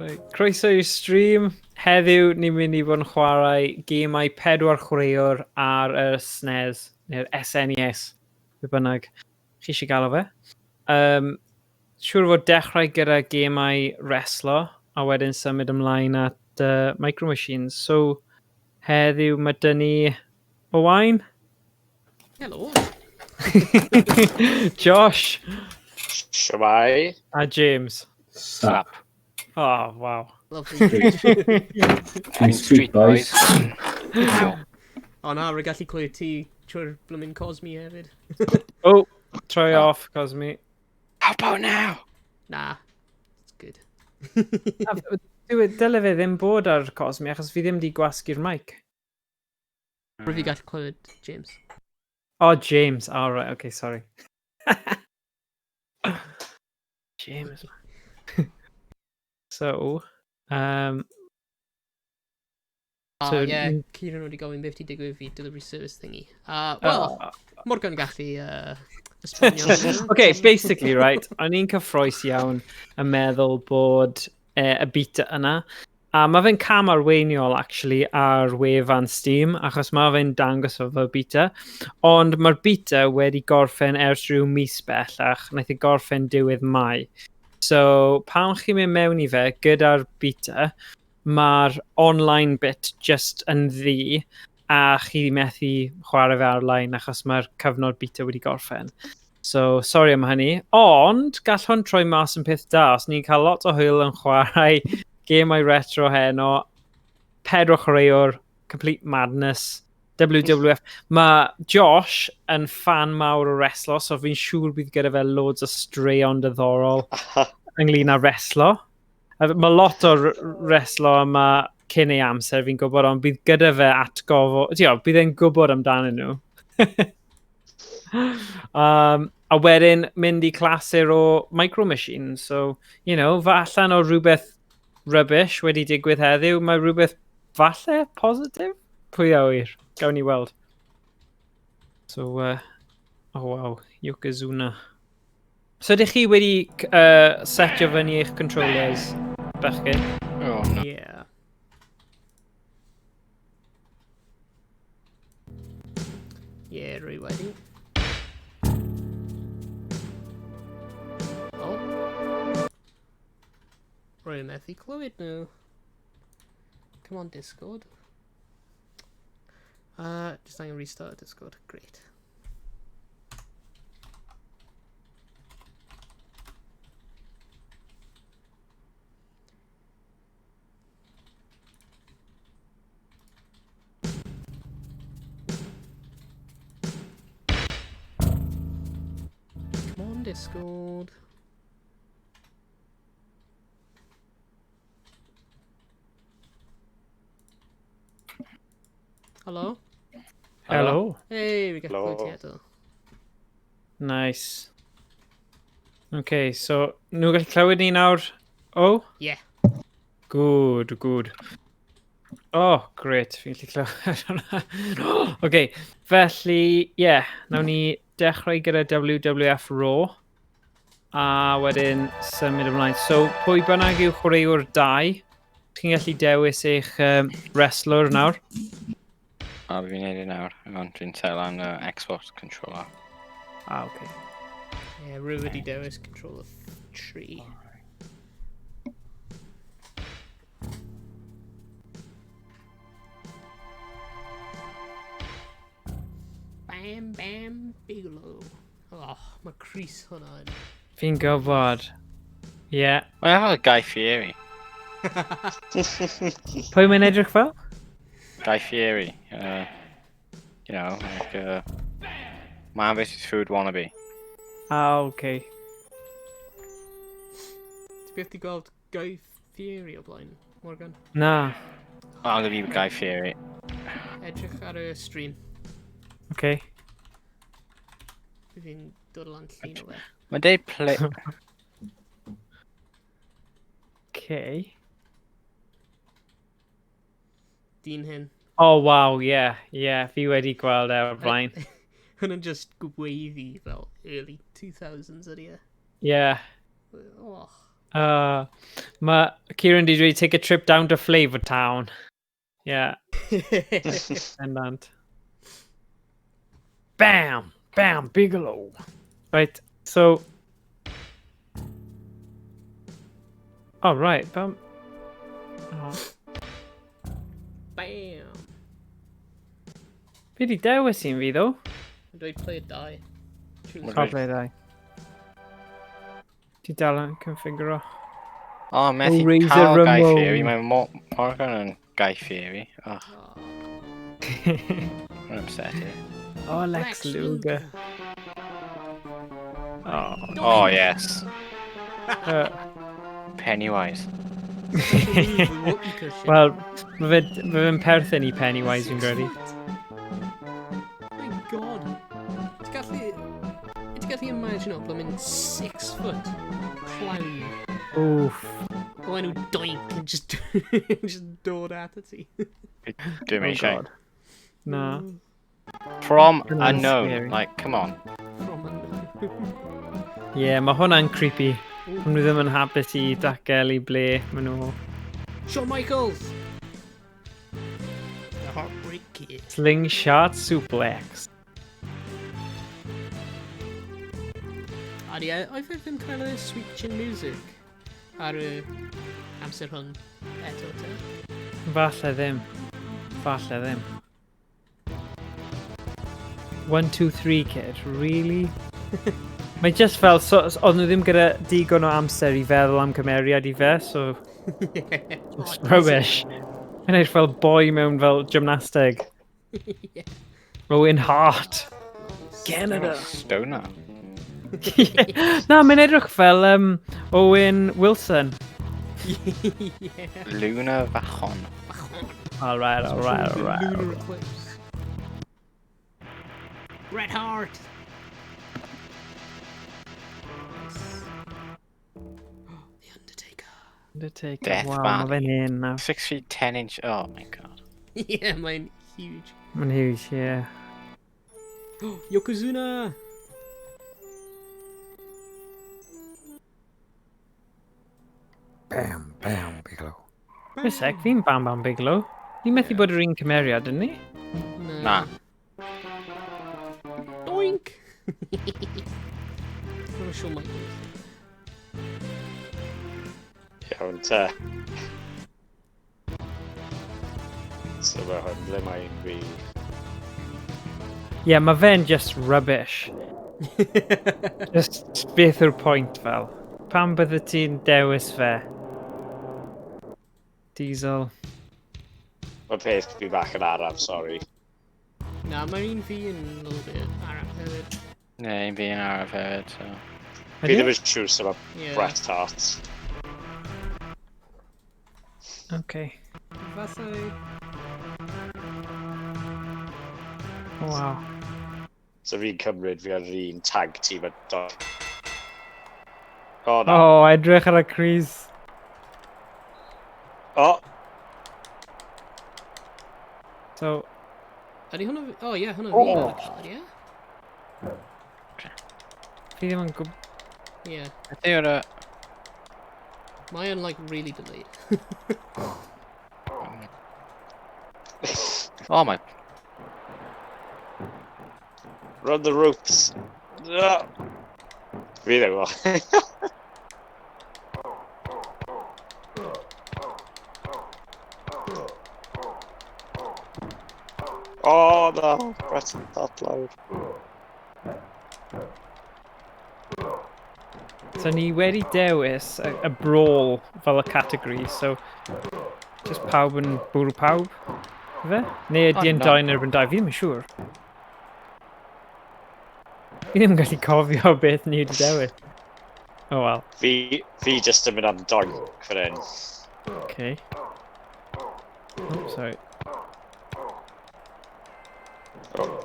Right. Croeso i'r stream. Heddiw ni'n mynd i fod yn chwarae gemau pedwar chwaraewr ar y SNES, neu'r SNES, be bynnag chi eisiau galw fe. Siŵr fod dechrau gyda gemau reslo, a wedyn symud ymlaen at Micro Machines. So, heddiw mae dyn ni Owain. Helo. Josh. Shwmae. A James. Sap. Oh, wow. Lovely. Dwi'n street boys. O na, rwy'n gallu clywed ti trwy'r blymyn Cosmi hefyd. Oh, try off, Cosmi. How about now? Na, it's good. Dyle fe ddim bod ar Cosmi, achos fi ddim wedi gwasgu'r mic. Rwy'n fi gallu clywed James. Oh, James. Oh, right, okay, sorry. James. So, Oh, yeah, Kieran wedi gofyn beth ti digwydd fi delivery service thingy. Well, Morgan gallu esbonio. Okay, basically, right, o'n i'n cyffroes iawn yn meddwl bod y beta yna. A mae fe'n cam arweiniol, actually, ar wefan Steam, achos mae fe'n dangos o fel beta. Ond mae'r beta wedi gorffen ers rhyw mis bellach, wnaeth e gorffen diwedd Mai. So, pan chi'n mynd mewn i fe gyda'r beta, mae'r online bit just yn ddu, a chi methu chwarae fe ar-line achos mae'r cyfnod beta wedi gorffen. So, sorry am hynny. Ond, gall hwn troi mas yn peth da. Os ni'n cael lot o hwyl yn chwarae gemau retro heno, pedwar chwaraewr, complete madness, WWF. Mae Josh yn fan mawr o wrestlo, so fi'n siŵr bydd gyda fe loads o straeon diddorol ynglyn â wrestlo. A mae lot o wrestlo yma cyn ei amser, fi'n gwybod, ond bydd gyda fe atgof o... Tio, bydd e'n gwybod amdanyn nhw. A wedyn mynd i clasur o Micro Machines. So, you know, fa allan o rhywbeth rubbish wedi digwydd heddiw, mae rhywbeth falle positif? Pwy a ŵyr? Gawn ni weld. So, oh wow, Yokozuna. So ydych chi wedi setio fyny eich controllers, bechgyn? Oh, no. Yeah. Yeah, rwy wedi. Oh. Rwy'n methu clywed nhw. Come on, Discord. Just angen restart Discord. Great. Come on, Discord. Hello? Hello. Hey, we got Hello. clywed ti eto. Nice. Okay, so, nhw gallu clywed ni nawr? Oh? Yeah. Good, good. Oh, great, fi'n gallu clywed hwnna. Okay, felly, yeah, nawn ni dechrau gyda WWF Raw. A wedyn symud ymlaen. So, pwy bynnag yw chwaraewr 2, chi'n gallu dewis eich wrestler nawr. O, fi'n neud e nawr. Hang on, dwi'n tell lan y Xbox controller. Ah, okay. Yeah, rwy wedi dewis controller 3. Bam Bam Bigelow. Oh, mae Chris hwnna yn. Fi'n gwybod. Yeah. Mae'n fel Guy Fieri. Pwy mae'n edrych fel? Guy Fieri. You know, like, Man vs Food wannabe. Ah, okay. Ti byth di gweld Guy Fieri o blaen, Morgan? Na. Oh, I'm going to be Guy Fieri. Edrych ar y stream. Okay. Fi'n dod lan llun o fe. Mae'n deud play... Okay. Dyn hyn. Oh, wow, yeah, yeah. Fi wedi gweld e o'r blaen. Hwnnw'n just gweiddi fel early 2000s ydi e. Yeah. Oh. Mae Kieran di dweud take a trip down to Flavour Town. Yeah, bendant. Bam! Bam! Bigelow! Right, so... Oh, right, bam. Oh. Bam! Fi di dewis un fi, ddo. Mae'n dweud play 2. Choose. Wel, O, play 2. Ti dal yn configuro. O, methu Oh, Razor cael Guy Ramon. Fieri. Mae Morgan yn Guy Fieri. Oh, Oh. mae'n upsetting. Oh, Lex Luger. Oh. Oh, yes. Pennywise. Wel, mae fe'n perthyn i Pennywise, fi'n credu. My god. Ti'n gallu imagine o blymyn 6 foot clown Oof. o enw Doink yn just, just dod at ti. Dwi'n Oh, eisiau. God. Na. From Hwnna'n unknown. scary. Like, come on. From unknown. Ie, yeah, mae hwnna'n creepy. Maen nhw ddim yn hapus i datgelu ble maen nhw. Shawn Michaels! The Heartbreak Kid. Slingshot suplex. A di, oedd e ddim cael y sweet chin music ar y amser hwn eto te. Falle ddim. Falle ddim. 1, 2, 3 kid, really? Mae just fel, so, oedd nhw ddim gyda digon o amser i feddwl am cymeriad i fe, so just rubbish. Mae'n edrych fel boi mewn fel gymnasteg. Yeah. Owen Hart. Canada. Stoner. Na, mae'n edrych fel Owen Wilson. Yeah. Luna Vachon. Alright, alright, alright. Lunar eclipse. Bret Hart! Nice. The Undertaker. Undertaker. Death Wow, Valley. mae fe'n hyn nawr. 6 feet 10 inch. Oh my god. Yeah, mae'n huge. Mae'n huge, yeah. Yokozuna! Bam, bam, Bigelow. Wait a sec, fi'n Bam Bam Bigelow. Ni methu bod yr un cymeriad, yn ni? Na. Doink! Mae'n Shawn Michaels. Iawn te. So mae hwn, ble mae'n fi? Ie, yeah, mae fe'n just rubbish. Just beth yw'r pwynt fel? Pam bydde ti'n dewis fe? Diesel. Mae peth fi bach yn araf, sorry. Na, mae'r un fi yn little bit araf hefyd. Ne, un fi yn araf hefyd, so. Fi ddim yn siŵr sut mae Yeah. Bret Hart. Okay. Falle... Oh, wow. So fi'n cymryd fi ar yr un tag team a dog. O na. Oh, edrych ar y Cris. O! So, Ydy hwnna... Oh, yeah, hwnna Oh. fi, actually, yeah? fi ddim yn gwybod... Yeah. Beth yw'r... Mae yn, like, really delayed. Oh my... Run the ropes. Ah. Fi ddim yn gwybod. Oh no, Bret Hart lawr. So ni wedi dewis y brawl fel y category, so just pawb yn bwrw pawb, ife? Neu ydy yn Oh, no. dau yn erbyn dau, fi ddim yn siŵr. Fi ddim yn gallu cofio beth ni wedi dewis. Oh well, Fi just yn mynd am doink fan hyn. okay. Oh, sorry. Oh.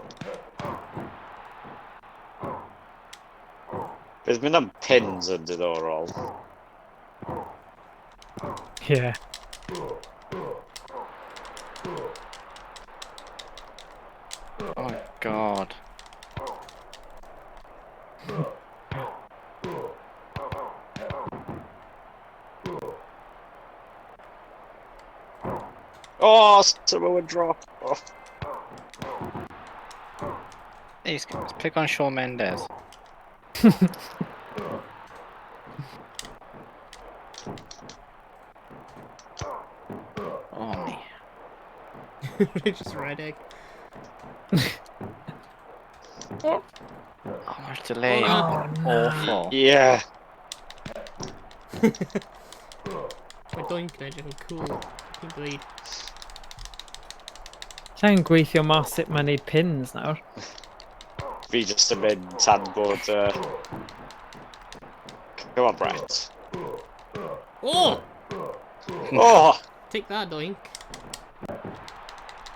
Bydd mynd am pins yn diddorol. Yeah. Oh my god. Oh, Samoan drop. Oh. Hey, pick on Shawn Mendes. Oh, me. Just red egg. Oh, much delay. Oh, no. Awful. Yeah. Mae Doink yn edrych yn cool. Fi'n dweud. Sa'n gweithio mas sut mae'n neud pins nawr. Fi just yn mynd tan bod... Come on, Brett. Oh! Oh! Take that, Doink.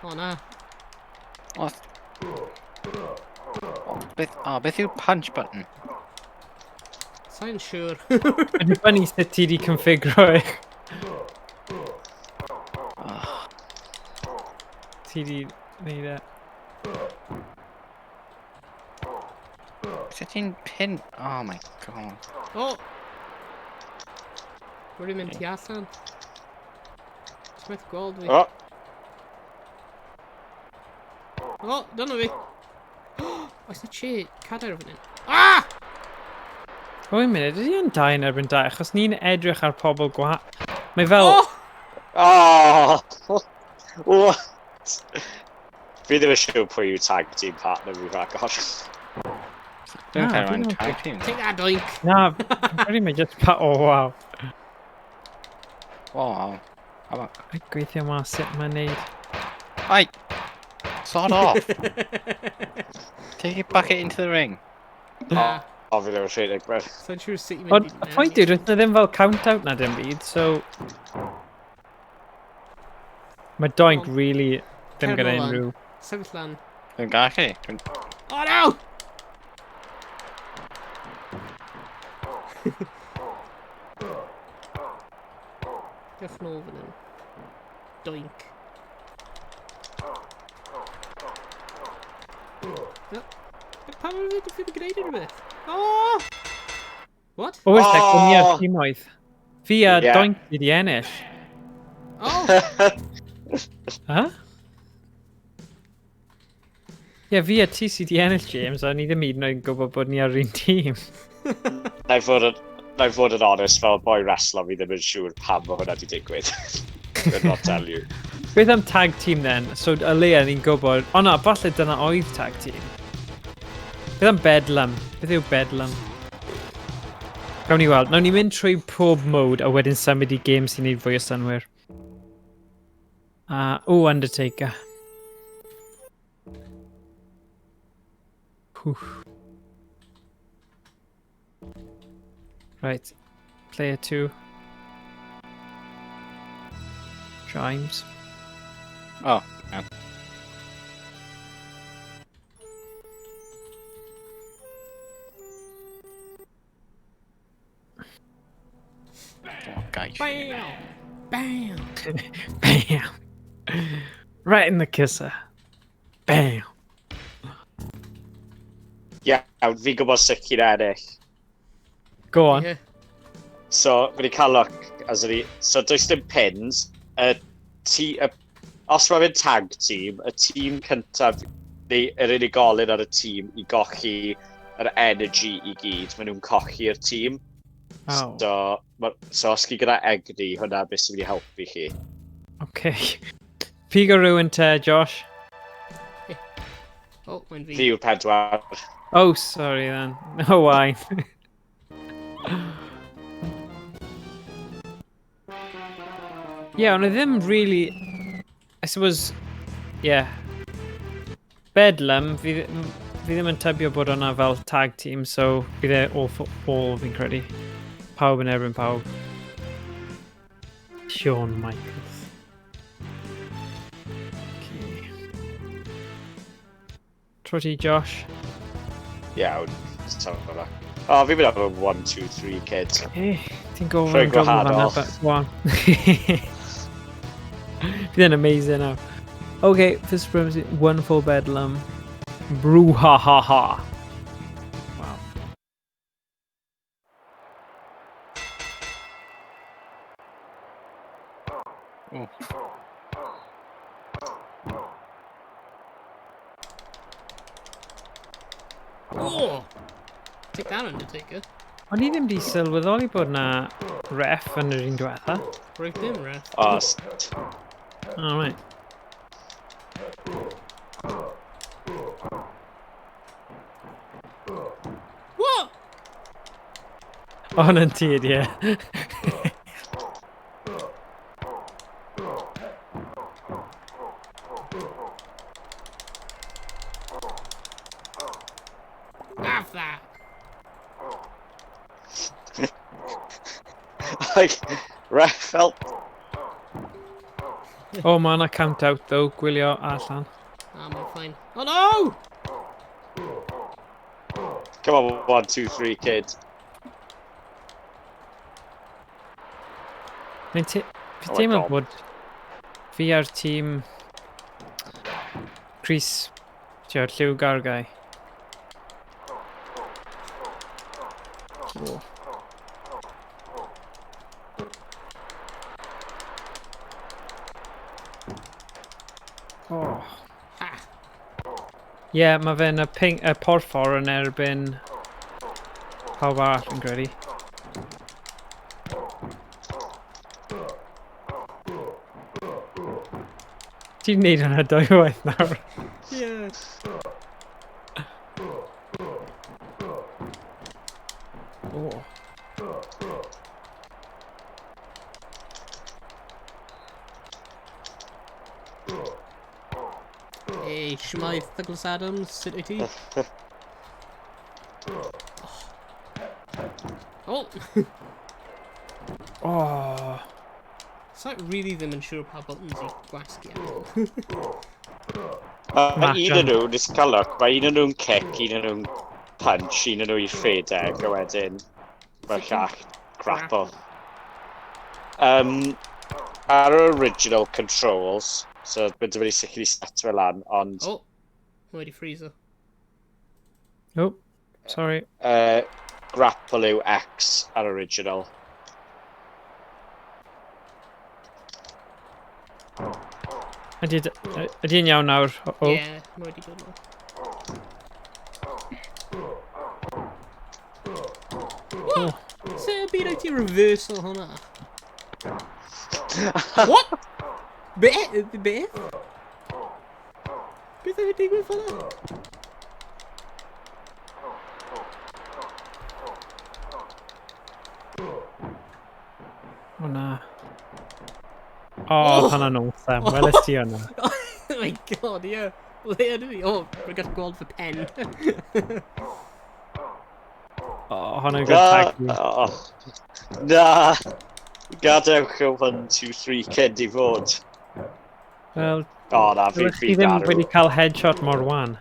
Oh, na. Oh, beth yw'r punch button? Sa'n siŵr. Mae'n dibynnu sut ti di configro e. Oh, Ti di neud e. sut ti'n pin? Oh my god. Oh! Wedi mynd tu allan. Ti'n methu gweld fi. Oh! Oh, dyna fi. Oes na chair cadair fan hyn? Ah! Wait a minute, ydy e'n dau yn erbyn dau? Achos ni'n edrych ar pobl gwa... Mae fel... Oh! Oh! What? Fi ddim yn siŵr pwy yw tag team partner fi rhagor. Dwi'n Na, cael dwi'n rhan meddwl- tag team. Take that, Doink! Na, fi'n credu mae just pa... Oh, wow. Oh, wow. Mae'n gweithio mas sut mae'n neud. Ai! Sod off! Take your bucket into the ring. Na, O, fi ddim yn rhedeg, Brett. sa'n siŵr sut i mynd Ond y pwynt yw, does 'na ddim fel count-out na dim byd, so... Mae Doink Ond- really ddim Cer gyda nôl lan. unrhyw... Sefyll lan. Dwi'n gallu. Oh no! Diolch nôl fan hyn. Doink. Oh. Pam yw'n fi wedi gwneud unrhyw beth? Oh! What? O, wait, oh! Ni ar Oh! tîmoedd. Fi a Ie. Doink wedi ennill. Oh! Ha? Ie, fi a ti sydd wedi ennill, James, a ni ddim hyd yn oed yn gwybod bod ni ar un tîm. Na i fod yn honest, fel boi wrestler, fi ddim yn siŵr pam mae hwnna wedi digwydd. Could not tell you. Beth am tag team then? So, y leia ni'n gwybod... O na, falle dyna oedd tag team. Beth am Bedlam? Beth yw Bedlam? Gawn ni weld. Nawn ni mynd trwy pob mode a wedyn symud i game sy'n neud fwy o synwyr. O, Undertaker. Whew. Right. Player 2. Chimes. Oh, man. Oh, guys. Bam! Bam! Bam! Right in the kisser. Bam! Ie, fi'n gwybod sut chi'n ennill. Go on. Yeah. So, fi wedi cael look, as in, so does dim pins, y ti, y, os mae fe'n tag team, y tîm cyntaf, neu yr unigolyn ar y tîm i golli yr energy i gyd, maen nhw'n colli'r tîm. Oh. So, so os chi gyda egni, hwnna beth sy'n mynd i helpu chi. Okay. Pigo rhywun te, Josh. Oh, mae'n fi. Fi yw'r pedwar. Oh, sorry then. Oh, why? Yeah, ond oedd ddim really... I suppose... Yeah. Bedlam, fi ddim yn tybio bod hwnna fel tag team, so bydd e all for all fi'n credu. Pawb yn erbyn pawb. Shawn Michaels. Okay. Tro ti, Josh. Iawn. So, oh, fi'n mynd am y 1, 2, 3 kid. Eh, ti'n gofyn Rhoi am drwbl fan'na, gwahanol. but go on. Bydd e'n amazing now. Okay, for Supremacy, 1 for Bedlam. Brouhaha. Wow. Ooh. Oh! Take that, Undertaker. O'n i ddim di sylweddoli bod na ref yn yr un diwetha. Roedd dim ref. Oh, Oh, right. What? O, hwnna'n ti, ie. Have that! Like, ref help. O, mae yna count out, though. Gwylio allan. Ah, mae'n fine. Oh no! Come on, 1, 2, 3, kid. Mae'n te... Fi Oh my teimlo God. bod fi a'r tîm Chris, ti'n lliwgar guy. Oh. Oh. Ha! Ie, yeah, mae fe'n y pink, y porffor yn erbyn pawb arall yn credu. Ti'n neud hwnna dwywaith nawr. Yeah. Oh. Hey, shwmae Douglas Adams, sut wyt ti? Oh! Oh. Sa really ddim yn siŵr pa buttons i gwasgu ato. Mae un Match o'n nhw, nes i cael look, mae un o'n nhw'n kick, un o'n nhw'n punch, un o'n nhw i rhedeg, a wedyn mae'r llall grapple. Ar yr original controls, so mae'n dibynnu sut chi 'di set fe lan, ond Oh! Mae wedi freezer. Oh, sorry. Grapple yw X ar original. Ydy yn iawn nawr? O. Yeah, mae wedi dod nôl. What? Sut y byd wyt ti reversal hwnna? What? Be? Beth? Beth oedd digwydd fel yna? O na. O, oh, hwnna'n awesome. Weles ti hwnna? Oh my god, yeah. Le ydw i? Oh, rwy'n gallu gweld fy pen. O, hwnna'n good tag. Oh, na! Gadewch o 1, 2, 3 kid i fod. Wel, O na, fi, dylech fi chi ddim darw. wedi cael headshot mor wan.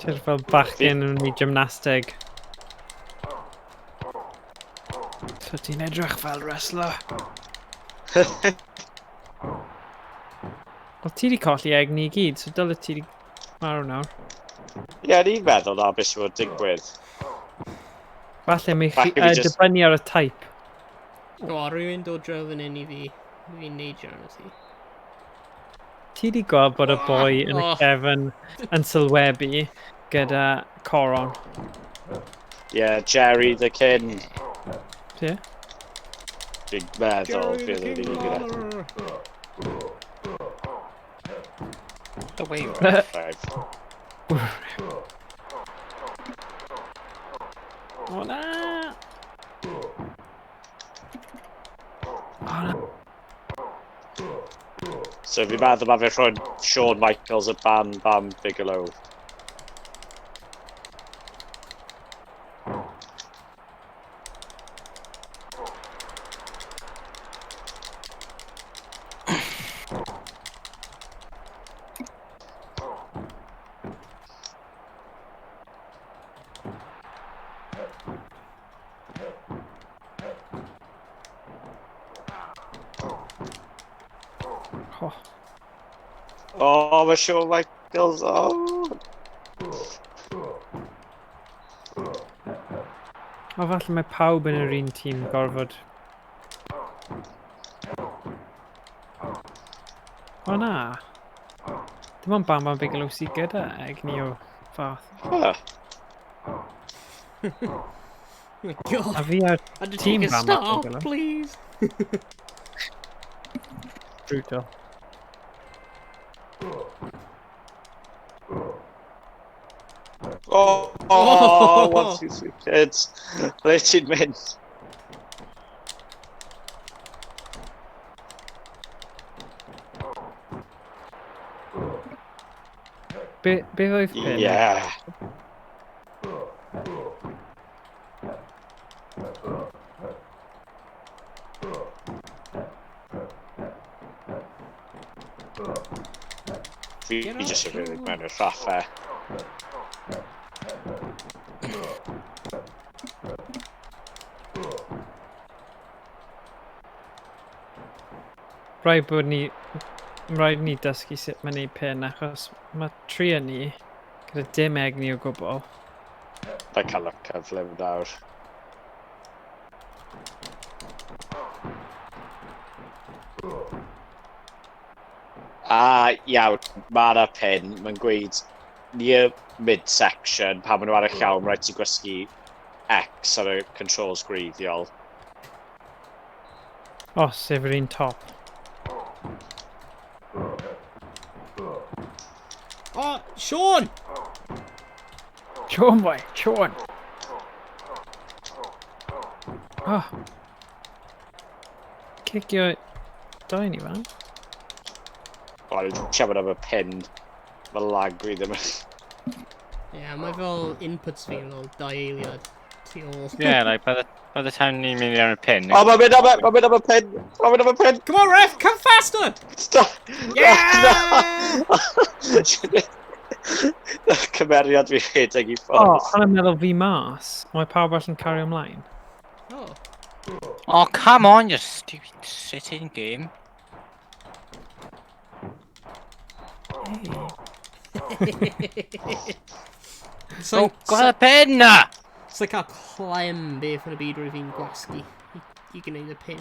Ti'n fel bachgen yn ei gymnasteg. So ti'n edrych fel wrestler. Wel, ti di colli egni i gyd, so dyle ti di marw nawr. Ie, yeah, ni'n meddwl na beth sy'n fod digwydd. Falle mae chi Falle fi jyst- dibynnu ar y type. O, rhywun dod draw fan hyn i fi. Fi'n neidio arno ti. Ti di gweld bod y boi yn y Oh. cefn yn sylwebu gyda coron. Ie, yeah, Jerry the King. Ie? Dwi'n meddwl bydd yn ei gyda. The way ref. Right. O na! O na! So fi'n meddwl mae fe rhoi Shawn Michaels a Bam Bam Bigelow. Oh. Oh, mae Shawn Michaels, oh! O, falle mae pawb yn yr un tîm gorfod. O na. Dim ond Bam Bam Bigelow sydd gyda egni o fath. Huh. Oh my god. A fi ar Undertaker, Team Bam Bam stop, Bigelow. please. Brutal. Oh, 1, 2, 3, kids. Ble ti'n mynd? Be oedd pin? Yeah. Fi Get off jyst yn rhedeg the- mewn i'r rhaffau. Rhaid bod ni... Rhaid ni dysgu sut mae'n neud pin, achos mae tri yn ni gyda dim egni o gwbl. Da cael y cyfle nawr. A iawn, mae yna pin, mae'n gweud near mid-section, pan maen nhw ar y llaw, mae'n rhaid ti gwasgu X ar y controls gwreiddiol. O, sef yr un top. Oh, Sean! Sean boy, Sean! Oh. Cicio dau ni fan. O, ni'n siarad am y pin. Mae lag fi ddim yn... Yeah, mae fel inputs fi yn fel dau eiliad tu ôl. Yeah, like, by the time ni'n mynd i ar y pin... O, mae'n mynd am y, mae'n mynd am y pin! Mae'n mynd am y pin! Come on, ref, come faster! Stop! Yeah! Cymeriad fi rhedeg i O, ffwrdd. hwnna'n meddwl fi mas. Mae pawb arall yn cario ymlaen. Oh. Oh, come on, you stupid sitting game. Hey. So, Oh, got y pin na! It's like cael clem beth yn y byd rwy fi'n gwasgu i gwneud y pin.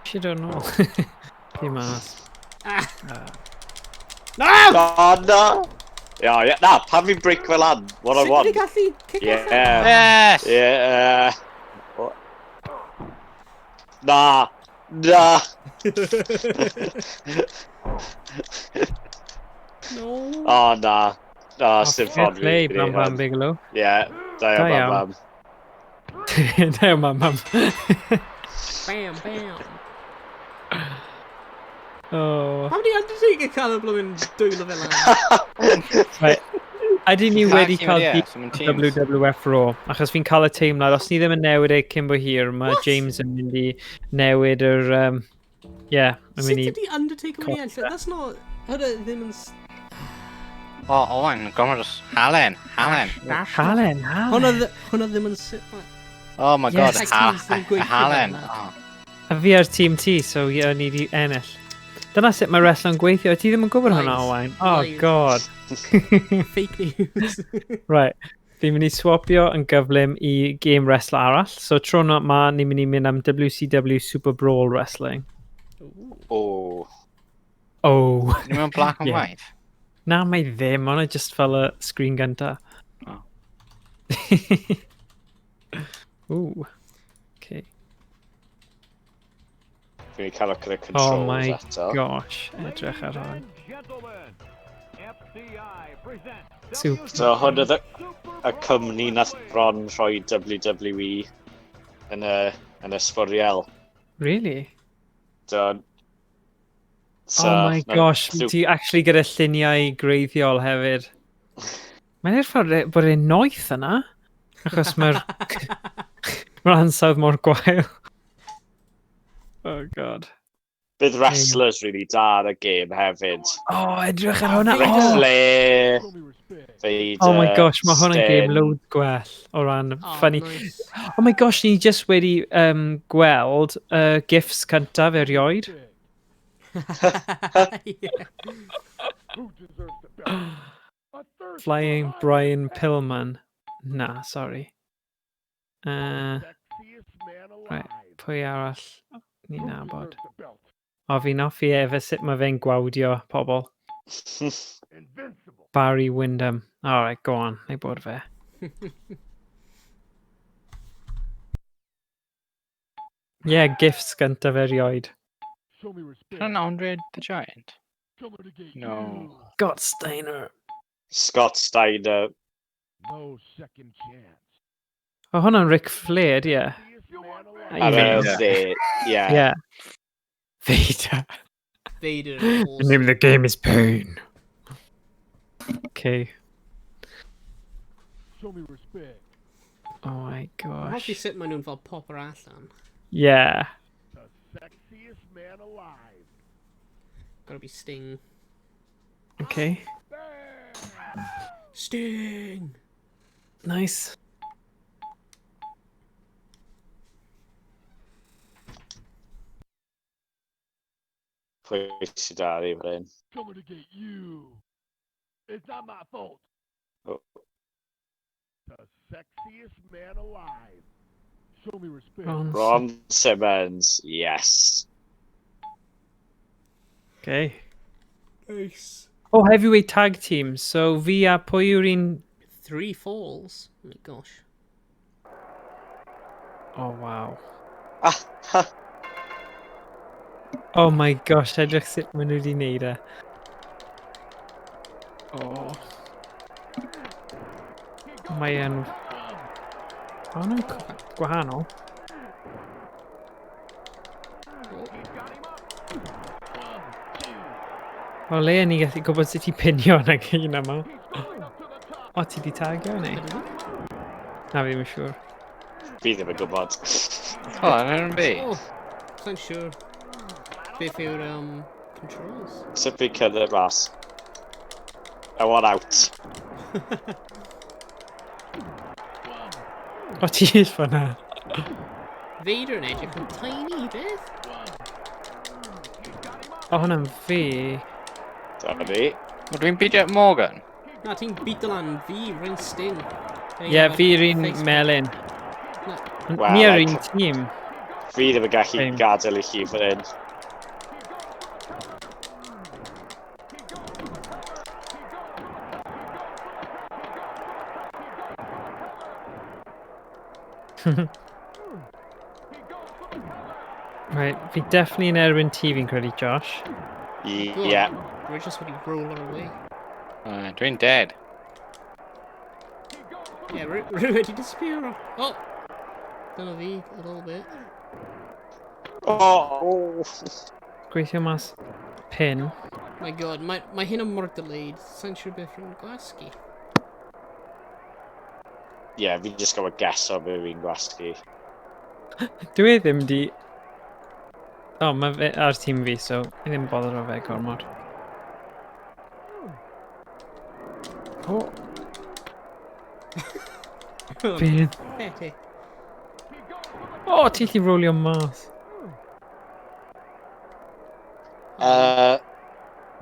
Eisiau dod nôl. Fi mas. Ah! Ah. No! O, na! Ia, ia, na, pan fi'n break fel lan, one on Sut one. dwi'n gallu kick off? Yeah. Yes! Yeah. Na! Na! No. O, na. Na, Oh, sy'n fair ffordd play, Bam Bam Bigelow. Ie, da Da iawn, iawn. Bam Bam. Da iawn, Bam Bam. Bam, bam. Oh. Pam di Undertaker cael y blwyddyn dwylo fel lan? Right. Ydyn ni Tag wedi team cael ydi e, deal so ma'n teams. WWF Raw, achos fi'n cael y teimlad, os ni ddim yn newid e cyn bo hir, mae What? James yn mynd i newid yr... Yeah, yn Sut mynd i... ydi Undertaker wedi enll? That's not... Hwnna ddim yn... Oh, Owen, gormod o... Halen, Halen. Halen, Hwnna Halen. hwnna ddim yn... Oh my god, Yes. Tag teams ddim gweithio fel Halen. 'na. Oh. A fi ar tîm ti, so ie, ni di ennill. Dyna sut mae wrestling gweithio. Ti ddim yn gwybod hwnna, Lies. Owain? Oh, Lies. god. Fake news. Right. Fi'n mynd i swapio yn gyflym i game wrestler arall. So tro na ma, ni'n mynd i mynd am WCW Super Brawl Wrestling. Ooh. O. Oh. Ni mewn black and Yeah. white? Na, mae ddim. Ond just fel y screen gynta. Oh. Ooh. Okay. Fi'n cael y Oh controls my eto. gosh. Edrych ar hwn. Super. So hwn oedd y cwmni nath bron rhoi WWE yn y sbwriel. Really? So, so, Oh my na- gosh, ti actually gyda lluniau greiddiol hefyd. Mae'n edrych fel bod e'n noeth yna. Achos mae'r ansawdd mor gwael. Oh god. Bydd wrestlers really da ar y game hefyd. Oh, edrych ar hwnna. Ric Oh, Flair, Vader, oh my gosh, mae hwn yn game Sting. loads gwell o ran Oh, funny. Nice. Oh my gosh, ni just wedi gweld gifs cyntaf erioed. Yeah. Flying Brian Pillman. Na, sorry. Right, pwy arall ni'n nabod? O, fi'n hoffi efo sut mae fe'n gwawdio pobl. Barry Windham. Alright, go on. Neu bod fe. Yeah, gifts gyntaf erioed. Hwnna'n Andre the Giant? No. Scott Steiner. Scott Steiner. O, hwnna'n Ric Flair, ie. Ar y dde, ie. Yeah. Vader. Vader. The name of the game is Pain. Okay. Show me respect. Oh my gosh. Hoffi sut maen nhw'n fel popper allan. Yeah. The sexiest man alive. Gotta be Sting. Okay. Sting! Nice. Pwy sydd da fi fan hyn? Coming to get you. It's not my fault. Oh. The sexiest man alive. Show me respect. Ron. Ron Simmons, yes. Okay. Nice. Oh, heavyweight tag team. So fi a pwy yw'r un... Three falls. Oh my gosh. Oh, wow. Ah, ha. Oh my gosh, edrych sut maen nhw wedi wneud e. Oh. Mae e'n... Ma' hwnna'n gwahanol. O le ni gallu gwybod sut i pinio yn y un yma. O, ti di tagio neu? Na, fi ddim yn siŵr. Fi ddim yn gwybod. O, yn fi. Oh, sa'n siŵr. Beth yw'r controls? Sut fi'n cyrraedd mas? I want out. O, ti is fan'na. Vader yn edrych yn tiny, beth? O, hwnna'n fi. Dyna ni. Wel, dwi'n beidio Morgan. Na, ti'n beat lan fi, rwy'n Sting. Ie, fi yw'r un melyn. Wel, Ni ar like- un tîm. Fi ddim yn gallu Same. gadael i chi fan hyn. Right, fi definitely yn erbyn ti fi'n credu, Josh. Yeah. We're just wedi roll away. Dwi'n dead. Yeah, rwy wedi disappear. Oh! Dyna fi, a little bit. Oh! Gweithio mas pin. My god, mae hyn yn mor delayed. Sa'n siŵr beth rwy'n gwasgu. Yeah, fi just gael guess o be fi'n gwasgu. Dwi e ddim di... O, mae fe ar tîm fi, so i ddim bother o fe gormod. O, beth? Pathetic. O, ti'n gallu rolio mas.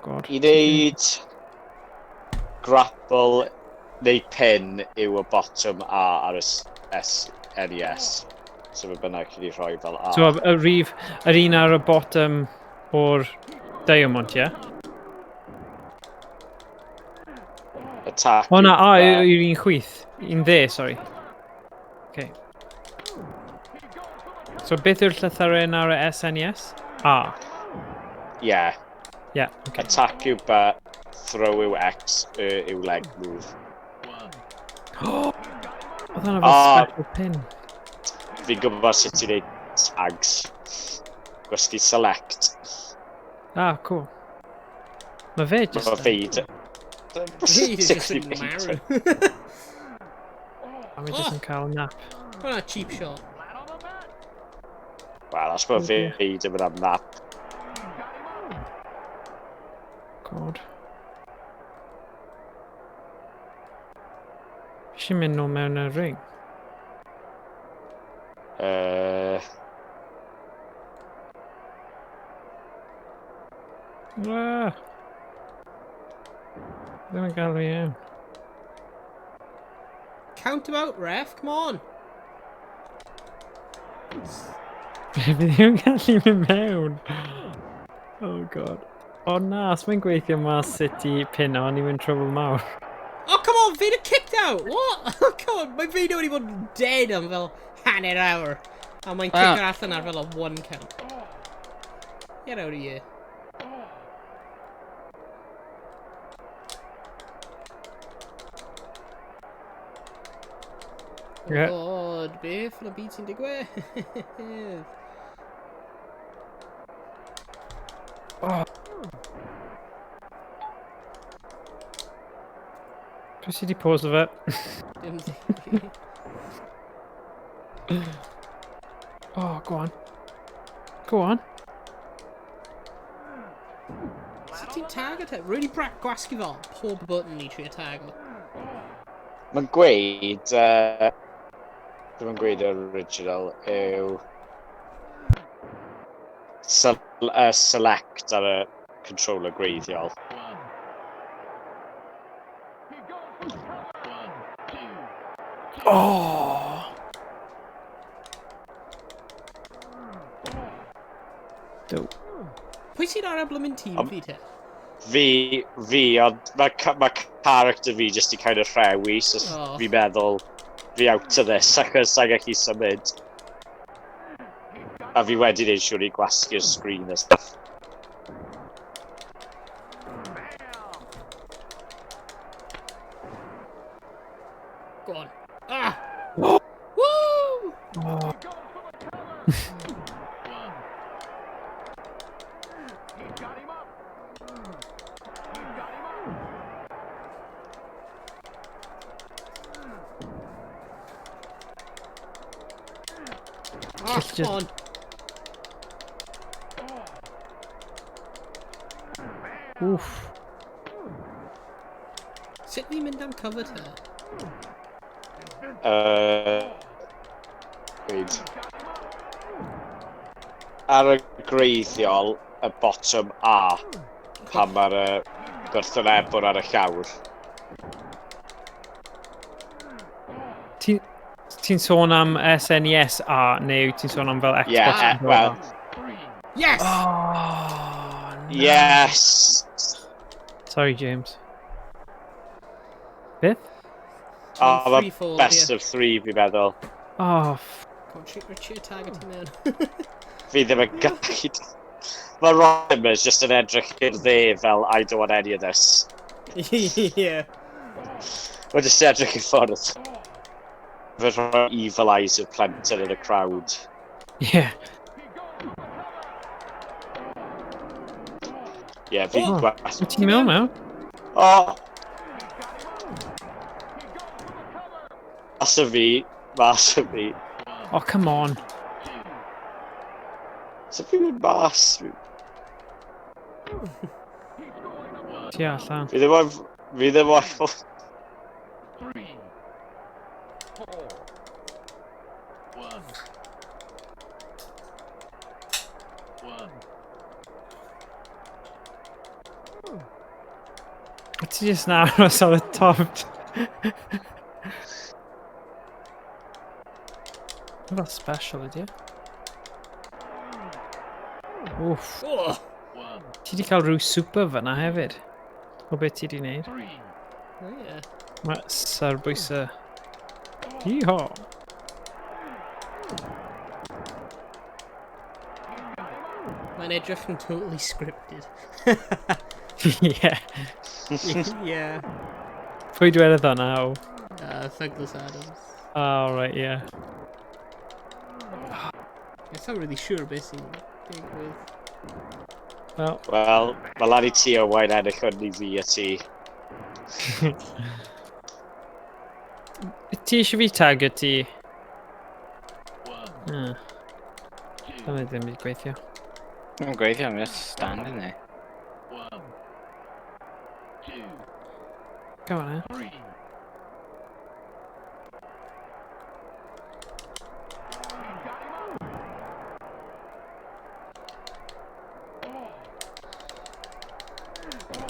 God. I wneud grapple neu pin yw y bottom A ar y SNES. So fe bynnag chi wedi rhoi fel A. So, y rif, yr un ar y bottom o'r diamond, ie? Attack. O na, a, yw yw'r un chwith. Un dde, sorry. Okay. So beth yw'r llythyren ar y SNES? A. Yeah. Yeah, okay. Attack yw B, throw yw X, Y yw leg move. Oedd hwnna fel Ah. special pin. Fi'n gwybod sut i wneud tags. Gwasgu select. Ah, cool. Mae fe just... Mae Vader. Vader just yn marw. A mae just yn cael nap. Hwna cheap shot. Wel, os mae Vader yn mynd am nap. God. Fi eisiau mynd nôl mewn y ring. Ah. Ddim yn gael fi iawn. Count him out, ref, come on! Fi ddim yn gallu mynd mewn. Oh god. O na, os mae'n gweithio mas sut i pino, ni'n mynd trouble mawr. Oh, come on, Vayner kicked out! What? Oh, come on, mae Vayner wedi bod yn dead am fel hanner awr. A mae'n Ah. kicker allan ar fel a one count. Get out of here. Oh Ie. god, beth yn y byd sy'n digwydd? Oh. Pwy sydd wedi pause fe? Dim di. Oh, go on. Go on. Sut ti'n target e? Really gwasgu fel pob button i trio tago. Mae'n gweud, ddim yn gweud yr original, yw select ar y controller gwreiddiol. Oh! Do. Pwy sy'n ar y blymyn tîm fi te? Fi, ond mae ma character fi just i kind of rhewi, so Oh. fi'n meddwl fi out of this, achos sa'n gallu symud. A fi wedi neud siŵr i gwasgu'r screen a stuff. Go on. Ah! Woo! Oh. Ah, Just- come on. Oof. Sut ni'n mynd am cover te? Wait. Ar y gwreiddiol, y bottom A, pan mae'r gwrthwynebwr ar y llawr. Ti'n sôn am SNES A, neu ti'n sôn am fel Xbox? Yeah, controller? well, Yes! Oh, no. yes! Sorry, James. Beth? Oh, Three mae fold, best yeah. of three, fi'n meddwl. Oh, Go on, trio target ti mewn. Fi ddim yn gallu... Mae Rodimus just yn edrych i'r dde fel, I don't want any of this. Yeah. Mae'n just edrych i ffwrdd. Fe rhoi evil eyes of plentyn yn y crowd. yeah. Ie, yeah, fi'n Oh. gwas... Wyt ti'n mewn mewn? O! Mas o fi, mas o fi. Oh, come on. So fi'n mynd mas. Ti allan. Fi ddim ond... Fi ddim ond... 3, 4, 1, 1. Ti jyst yn aros ar y top. Fel special ydi e? Wff. Oh! 1, Ti di cael rhyw super fyna hefyd. O beth ti di wneud? 3, Oh, yeah. Mae sarbwys y... Iho! Mae'n edrych yn totally scripted. Yeah. Yeah. Pwy dwedodd hwnna? O. Douglas Adams. Oh, right, yeah. It's not really sure beth sy'n digwydd. Well, Wel, mae lan i ti Owain ennill hwn i fi a ti. Ti eisiau fi tagio ti? 1, 2, Dyna ddim wedi gweithio. Dwi'n gweithio, I'm just standing there. 1, 2, Go on, eh? 3.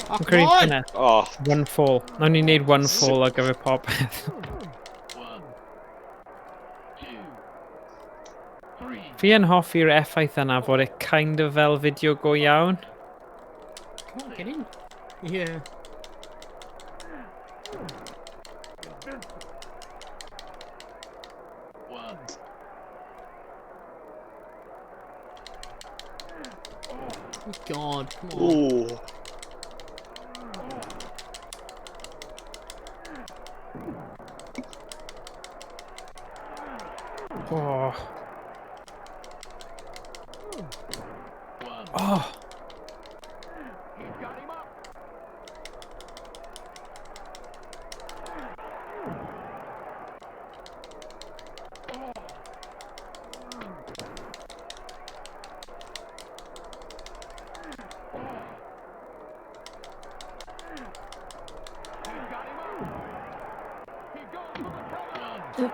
Oh, Dwi'n come credu on! hynna. Oh, One fall. Nawn ni wneud one fall ar gyfer popeth. 1, 2, 3. Fi yn hoffi'r effaith yna fod e kind of fel fideo go iawn. Come on, get in. Yeah. One. Oh God, come on. Ooh. Oh. One. Oh. He's got him up. He's got him up. He goes for the cover.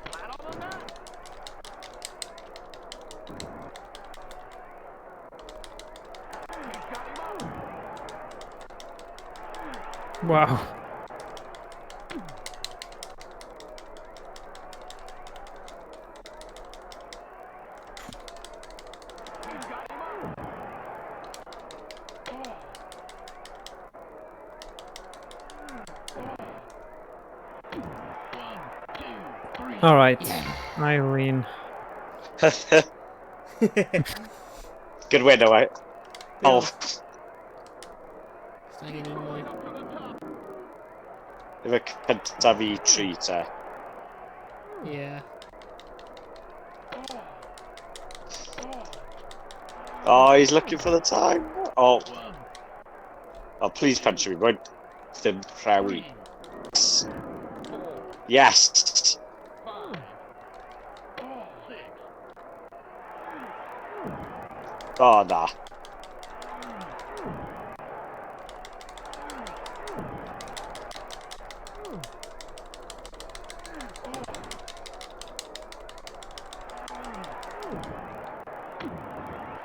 Flat on the mat. He's got him up. Wow. He's got him up. One, two, three. All right. I win. Good win, though, right? Oh, Angen un mwy. Up to the top. efo cyntaf i tri te. Yeah. Oh, he's looking for the time. Oh, One, oh please punch me. Right. Ddim rhewi. three, four, Yes! five, six, Oh, na.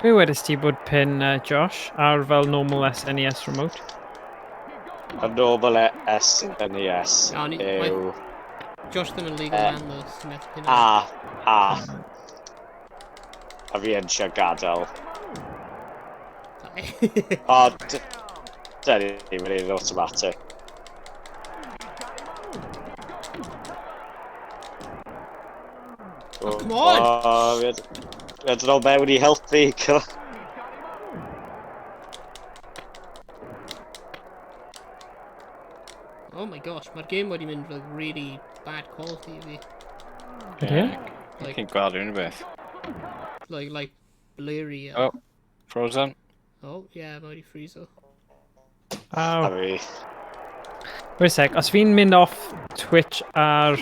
Be wedys ti bod pin, Josh, ar fel normal SNES remote? Y normal SNES O, ni- yw... Josh ddim yn legal man though, sy'n methu pin. A, A. A fi yn eisiau gadael. O, dyn ni, mae'n un automatic. Oh, come on! Oh, fi had yn ôl mewn i helpu. Oh my gosh, mae'r game wedi mynd like really bad quality i fi. Ydy e? Like, Chi'n gweld unrhyw beth. like blurry. Oh. Frozen. Oh, yeah, mae wedi freezo. A Aw. fi. Wait a sec, os fi'n mynd off Twitch ar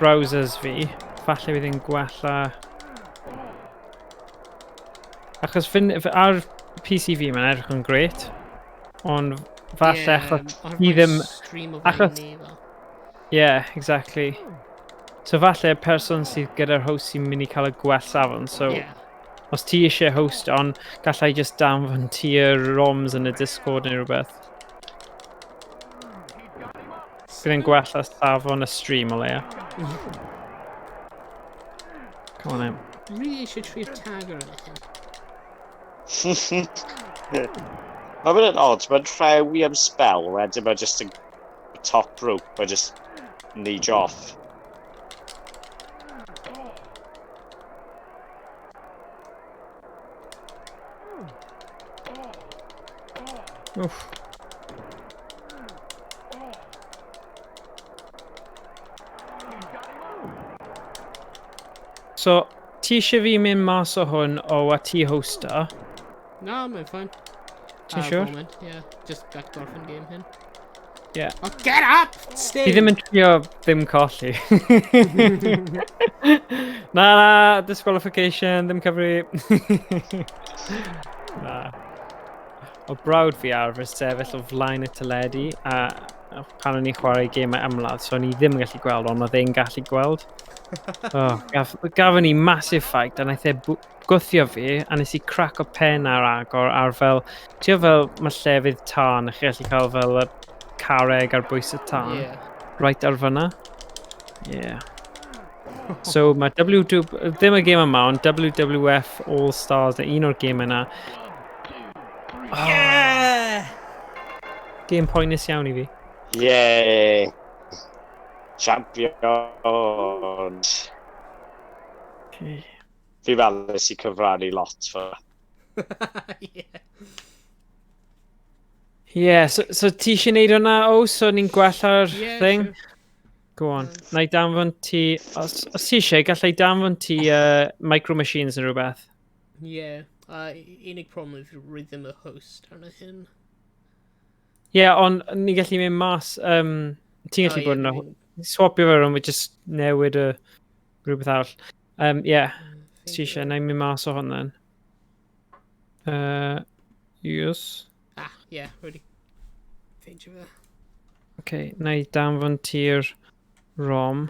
browsers fi, falle bydd yn gwella... Achos fin, ar PC fi mae'n edrych yn grêt, ond falle yeah, achos oherwydd ni mae'n ddim... Stream o achos- flaen ni fel. Yeah, exactly. So falle person sydd gyda'r host sy'n mynd i cael y gwell safon, so Yeah. os ti eisiau host on, gallai just danfon ti y ROMs yn y Discord neu rhywbeth. Bydd yn gwella safon y stream o leia. Come on in. Really eisiau trio tagger yn hyn. Mae'n mynd yn odd, mae'n rhewi am spell, wedyn mae just yn top rope, mae just neidio off. Oof. So, ti eisiau fi mynd mas o hwn o a ti hosto? No, mae'n fine. Ti'n Ar y siŵr? Moment, yeah. Just got gorffen game hyn. Yeah. Oh, get up! Stay! Ti ddim yn trio ddim colli. Na, na, disqualification, ddim cyfri. Na. O brawd fi arfer sefyll o flaen y teledu a pan o'n i'n chwarae gemau ymladd, so o'n i ddim yn gallu gweld, ond oedd e'n gallu gweld. Oh, gafon ni massive fight, a naeth e gwthio fi, a nes i crack o pen ar agor ar fel, ti'n fel mae llefydd tân, a chi gallu cael fel y carreg ar bwys y tân, Yeah. right ar fyna. Yeah. So mae W... Ddim y gêm yma, ond WWF All Stars, un o'r gêm yna. Oh. Yeah! Gêm poenus iawn i fi. Yeah! Champion! Okay. Fi fel nes i cyfrannu lot fy. Yeah. Yeah, so ti eisiau neud hwnna, o, so ni'n gwella'r yeah, thing? Sure. Go on. Na i danfon ti, os ti eisiau, gallai danfon ti Micro Machines neu rhywbeth. Yeah, unig problem yw rydym y host arno hyn. Ie, yeah, ond ni gallu mynd mas, ti'n gallu bod yna, swapio fe rhwng, just newid y rhywbeth arall. Yeah, os ti eisiau, na i mynd mas o hwn then. Yes. Ah, yeah, wedi ffeindio fe. Okay, na i danfon ti'r ROM.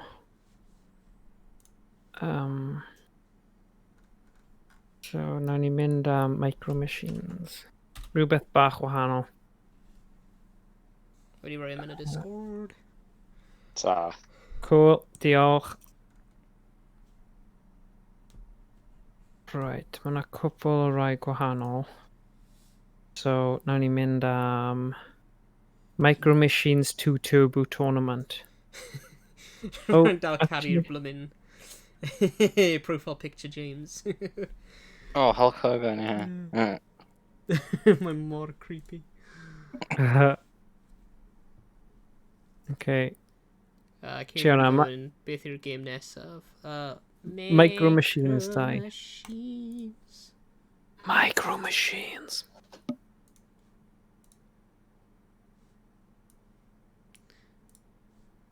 So, nawn ni mynd am Micro Machines. Rhywbeth bach wahanol. Wedi rhoi yn y Discord. Ta. Cool, diolch. Right, mae yna cwpl o rai gwahanol. So, nawn ni mynd am Micro Machines 2 Turbo Tournament. Oh, dal caru'r blymyn profile picture James. Oh, Hulk Hogan, yeah. Mae mor creepy. Okay. Fiona, beth yw'r game nesaf? Micro Machines 2. Machines. Micro Machines.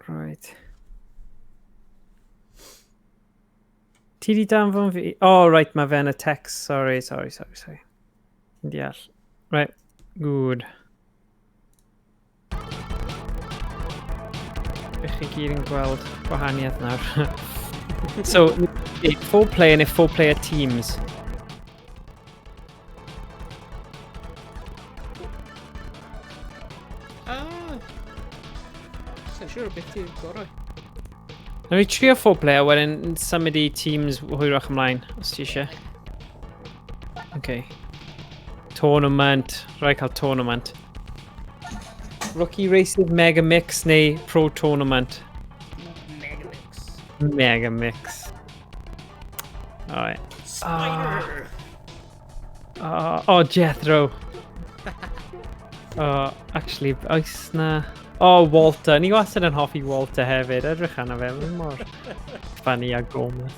Right. Ti di danfon fi? Oh, right, mae fe yn y text. Sorry. Ti'n deall. Right, good. Ych chi gyd yn gweld gwahaniaeth nawr. So, 4-player neu 4-player teams. Ah! Sa'n siŵr beth yw'r gorau. Nawn ni trio 4-player, wedyn symud i teams hwyrach ymlaen, os ti eisiau. Okay. Tournament. Rhaid cael tournament. Rookie Races Mega Mix neu Pro Tournament? Mega Mix. Mega Mix. Alright. Spider! Oh, Jethro. Oh, actually, oes na... Oh, Walter. Ni wastad yn hoffi Walter hefyd. Edrych arno fe, mae'n mor funny a gormless.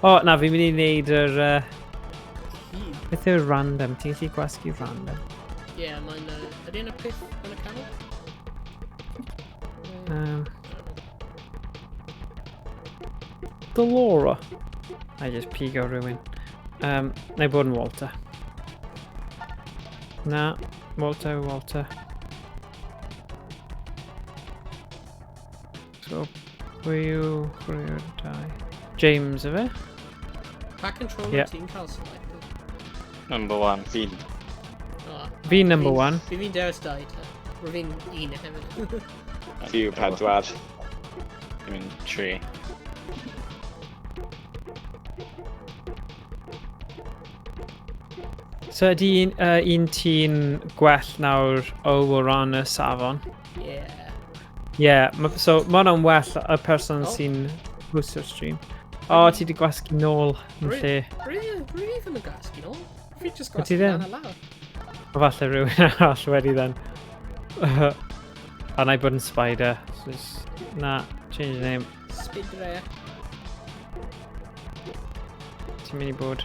Oh, na, fi'n mynd i wneud yr... Beth yw'r random? Ti'n gallu gwasgu random? Ie, yeah, mae'n... Ydy yna peth yn y canol? Delora. I just pigo rhywun. Na i bod yn Walter. Na, Walter. So, pwy yw dau? James, yfe? Pa controller ti'n cael selected? Number 1. Fi'n. Fi'n number 1. Fi'n dewis 2, te. Rwy'n 1 hefyd. Fi yw 4. Fi'n 3. So ydy un ti'n gwell nawr o ran y safon? Yeah. Yeah, so mae hwnna'n well y person sy'n hostio'r stream. O, ti di gwasgu nôl yn lle. Rwy ddim yn gwasgu nôl. Fi just gwasgu lan a lawr. O, falle rhywun arall wedi then. A na i bod yn spider. So just, na, change the name. Spidre. Ti'n mynd i bod?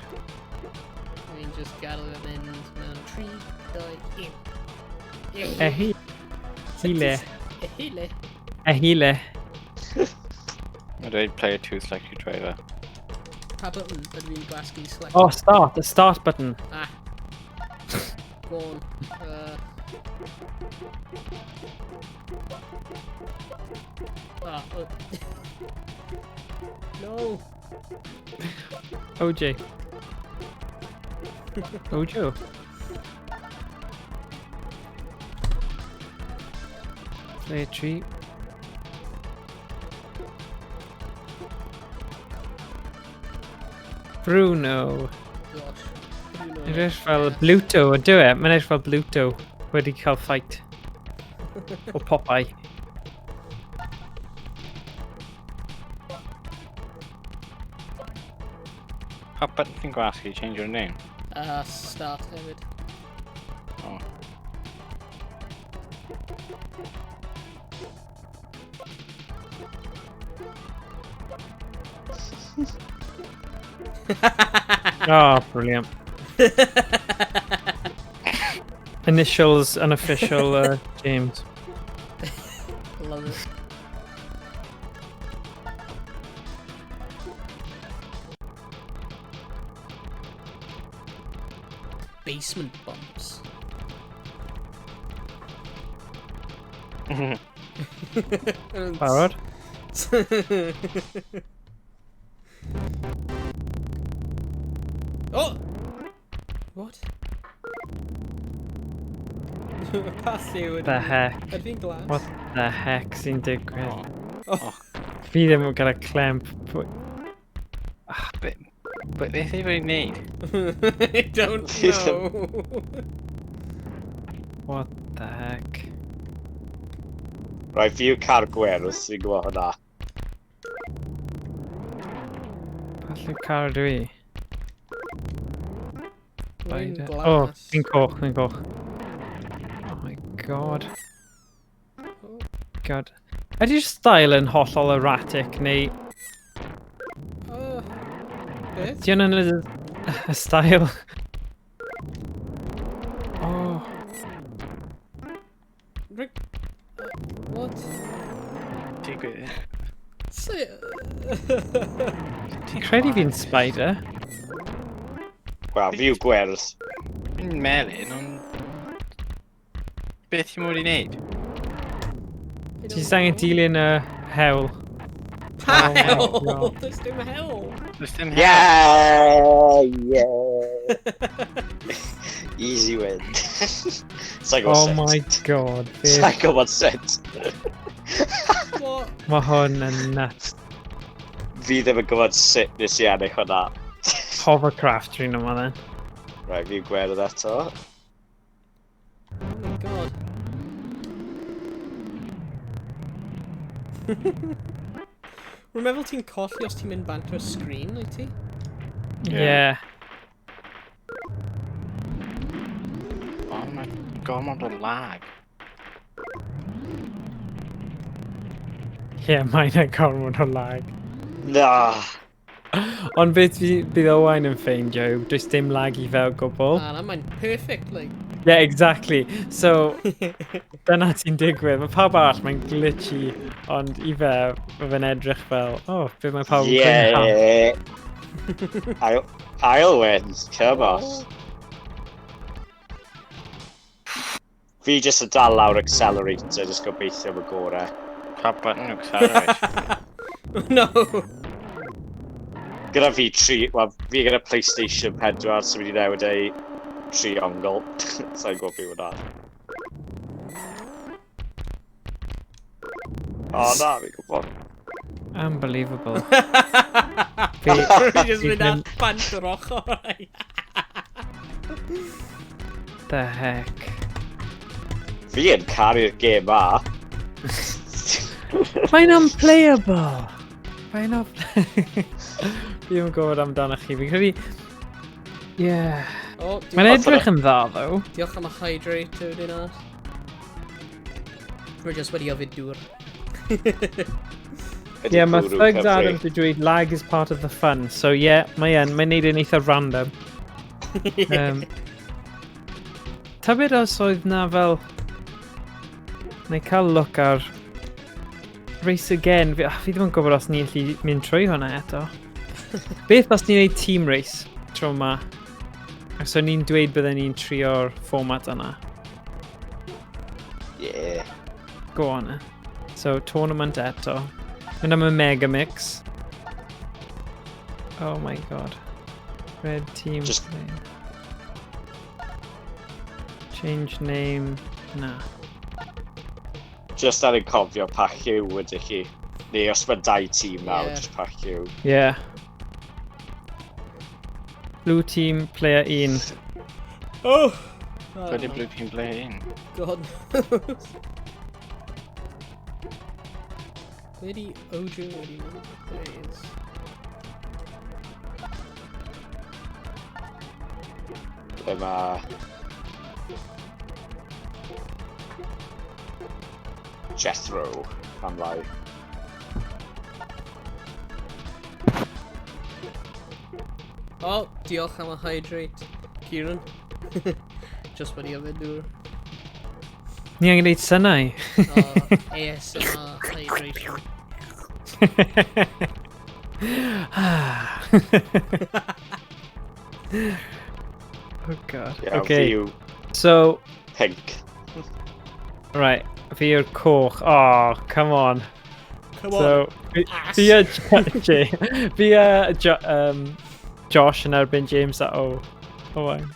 Fi'n just gadael fe mynd mewn 3, 2, 1. Ehi. Hile. Ehile. Ehile. I dweud player 2 select your driver. Pa button ydw i'n gwasgu select? Oh, start. The start button. Ah. Go on. Oh. No. OJ. Ojo. Player 3. Bruno. Gosh. Bruno. Edrych fel Bluto, ydyw e? Mae'n edrych fel Bluto wedi cael fight. O Popeye. Pa button ti'n gwasgu i change your name? Start hefyd. Oh. Oh, brilliant. Initials and official James. Love it. Basement bumps. Barod? Oh! What? Pa lliw The heck? Ydy fi'n glas? What the heck sy'n digwydd? Oh. Fi ddim yn gyda clem. But beth yw e'n neud? I don't know. What the heck? Right, fi yw car gwyrdd, fi'n gwybod hwnna. Pa lliw car ydw i? Rwy'n Spider. glas. Oh, fi'n coch, fi'n coch. Oh my god. Oh. God. Ydy'r style yn hollol erratic, neu... Oh. Beth? Di hwnna'n y style? Oh. Rick... What? Digwydd. Ti'n credu fi'n spider? Wel, fi yw gwyrdd. Fi'n melyn, ond... Beth ti'n modd i wneud? Ti'n angen dilyn y hewl. Pa Oh my hewl? God. Does dim hewl. Does dim hewl. Yeah! Yeah! Easy win. Sa'n gwybod Oh sut. my god. Sa'n gwybod sut. What? Mae hwn yn nuts. Fi ddim yn gwybod sut nes i ennill hwnna. Hovercraft rhywun yma then. Right, fi'n gwyrdd eto. Oh my god. Rwy'n meddwl ti'n colli os ti'n mynd bant o'r sgrin, wyt ti? Yeah. Oh my god, mae'n dod lag. Yeah, mae'n y gormod o lag. Na! Ond beth bydd Owain yn ffeindio yw, does dim lag i fel gwbl. Na, na, mae'n perfect, like. Yeah, exactly. So, dyna ti'n digwydd. Mae pawb arall, mae'n glitchy, ond i fe, mae fe'n edrych fel, oh, beth mae pawb yn cwyno am. Yeah! I'll win, come on. Fi jyst yn dal lawr accelerator, jyst gobeithio am y gorau. Pa button accelerate? No! Gyda fi tri, wel, fi gyda PlayStation 4, so fi wedi newid ei triongl. Sa'n gwybod beth hwnna. O na, fi'n gwybod. Unbelievable. Rwy'n just Fi mynd ar ddim- bant o'r ochr. The heck. Fi yn caru'r gêm ma. Mae'n unplayable! Mae'n unplayable. Fi ddim yn gwybod amdano chi. Fi'n credu... Yeah. Oh, Mae'n diolch, edrych yn dda, though. diolch am y hydrate wedyn ar. Rwy just wedi yfed dŵr. Ydi Yeah, mae bwrw Thugs cyfri. Adam wedi dweud lag is part of the fun. So yeah, mae yn. Mae'n neud yn eitha random. Tybed os oedd na fel... Neu cael look ar... Race Again. Fi ddim yn gwybod os ni allu mynd trwy hwnna eto. Beth os ni'n neud team race tro yma? So ni'n dweud bydden ni'n trio'r format yna. Yeah. Go on. Eh. So tournament eto. Mynd am y Mega Mix. Oh my god. Red team. Play. Change name. Na. Just ar ein cofio pa lliw ydych chi. Neu os mae dau tîm nawr, Yeah. just pa lliw. Yeah. Blue team player 1. Oh! Pwy di Blue Team Player 1? God knows. Ble di Ojo wedi mynd? There he is. Ble mae... Jethro am lai. Oh, diolch am y hydrate, Kieran. Just wedi yfed dŵr. Ni angen gwneud synau. Oh, ASMR hydration. Oh god. Yeah, okay. Fi yw So, pink. right, fi yw'r coch. Oh, come on. Come on, So, fi, ass. fi a, J, fi a jo, Josh yn erbyn James a O. Owain.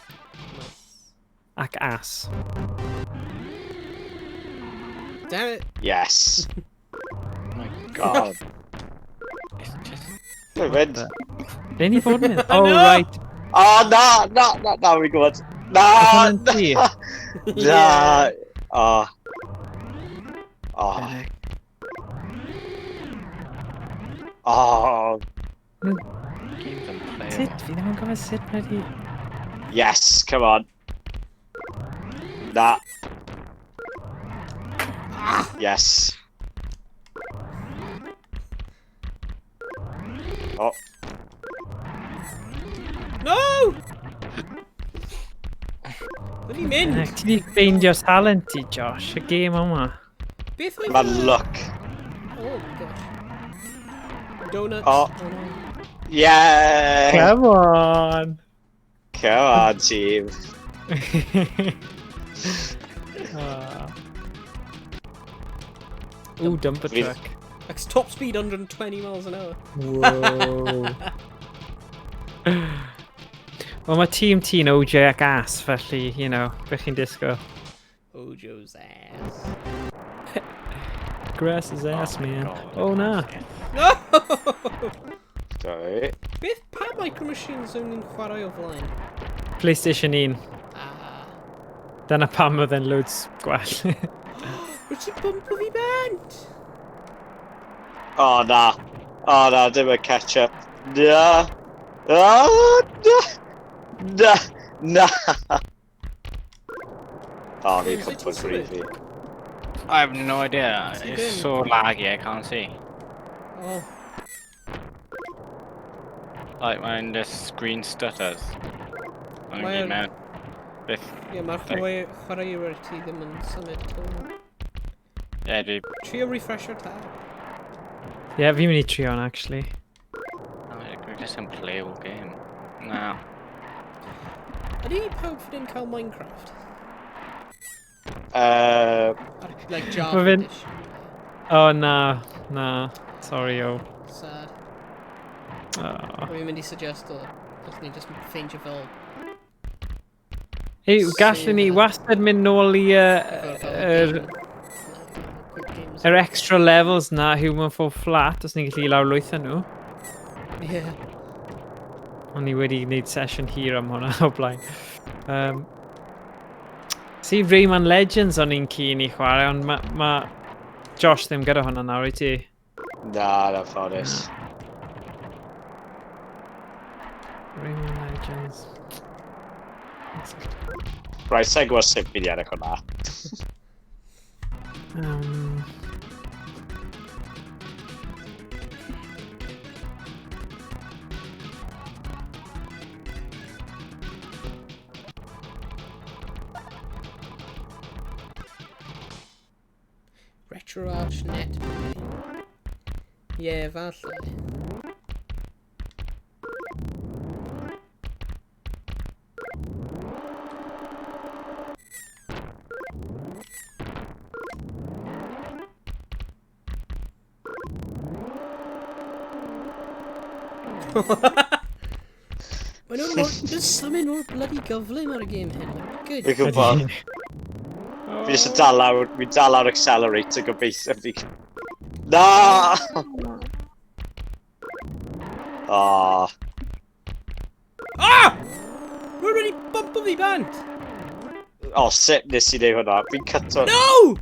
Nice. Ac As. Damn it. Yes. Oh my God. It's just... Dwi'n mynd. Ble ni fod yn mynd? Oh, No! right. Oh, na, na, na, na, fi'n gwybod. Na, Hwnna'n na, ti? na. Oh. Oh. Oh. Game's unplayable. Sut? Fi ddim yn gwybod sut bloody... Yes, come on. Na. Yes. Oh, No! Ble ni'n mynd? Ti di ffeindio talent ti, Josh, y gêm yma. Beth oedd mae'n luck. Oh gosh. Donuts. Oh. Oh no. Yeah! Come on! Come on, team. Ah. Ooh, dumper Fi- truck. Like top speed 120 miles an hour. Whoa. Wel, mae tîm ti'n OJ ac As, felly, you know, be chi'n disgwyl. Ojo's ass. Grass is ass, Oh my man. God, Oh, na. I can't see it. No! Sorry. Beth pa Micro Machines o'n ni'n chwarae o flaen? PlayStation 1. Ah. Dyna pam oedd e'n loads gwell. Wyt ti'n bwmpo fi bant? Oh, na. Oh, na, dim y ketchup. Na. Oh, na. Na. Na. Oh, fi'n Sut ti'n cwmpo symud? gri fi. I have no idea. Ti It's ddim? so laggy, I can't see. Oh. Like when the screen stutters. O'n Mae i'n yr- mewn. Beth, Ie, mae'r chwaraewyr ti ddim yn symud. to. ie, dwi... Trio refresher tab. Ie, yeah, fi'n mynd i trio hwn, actually. Dwi'n just yn playable game. Na. Ydy pawb fan hyn cael Minecraft? Ar, like Java Ma' fe'n- edition. Oh, na. Na. Sorry, o. Sad. Oh. O'n i'n mynd i suggest o, allwn ni just ffeindio fel Ei, gallwn ni Save. wastad mynd nôl i efo'r fel game, quick games. yr extra levels na Human Fall Flat, os ni'n gallu lawrlwytho nhw. Yeah. O'n i wedi gwneud sesiwn hir am hwnna o blaen. See, Rayman Legends o'n i'n keen i chwarae, ond mae ma Josh ddim gyda hwnna nawr, wyt ti? Na, na, ffodus. Rayman Legends. Right, sa'n gwybod sut fi di ennill hwnna. RetroArch Net. Ie, falle. Mae nhw'n mor... Dwi'n symud mor bloody gyflym ar y game hyn. Good. Fi'n gwybod. Fi jyst yn dal lawr, fi'n dal lawr accelerator gobeithio fi... Na! Oh. Ah! Rwy'n wedi bumpo fi bant! O, sut nes i neud hwnna? Fi'n cyto... No!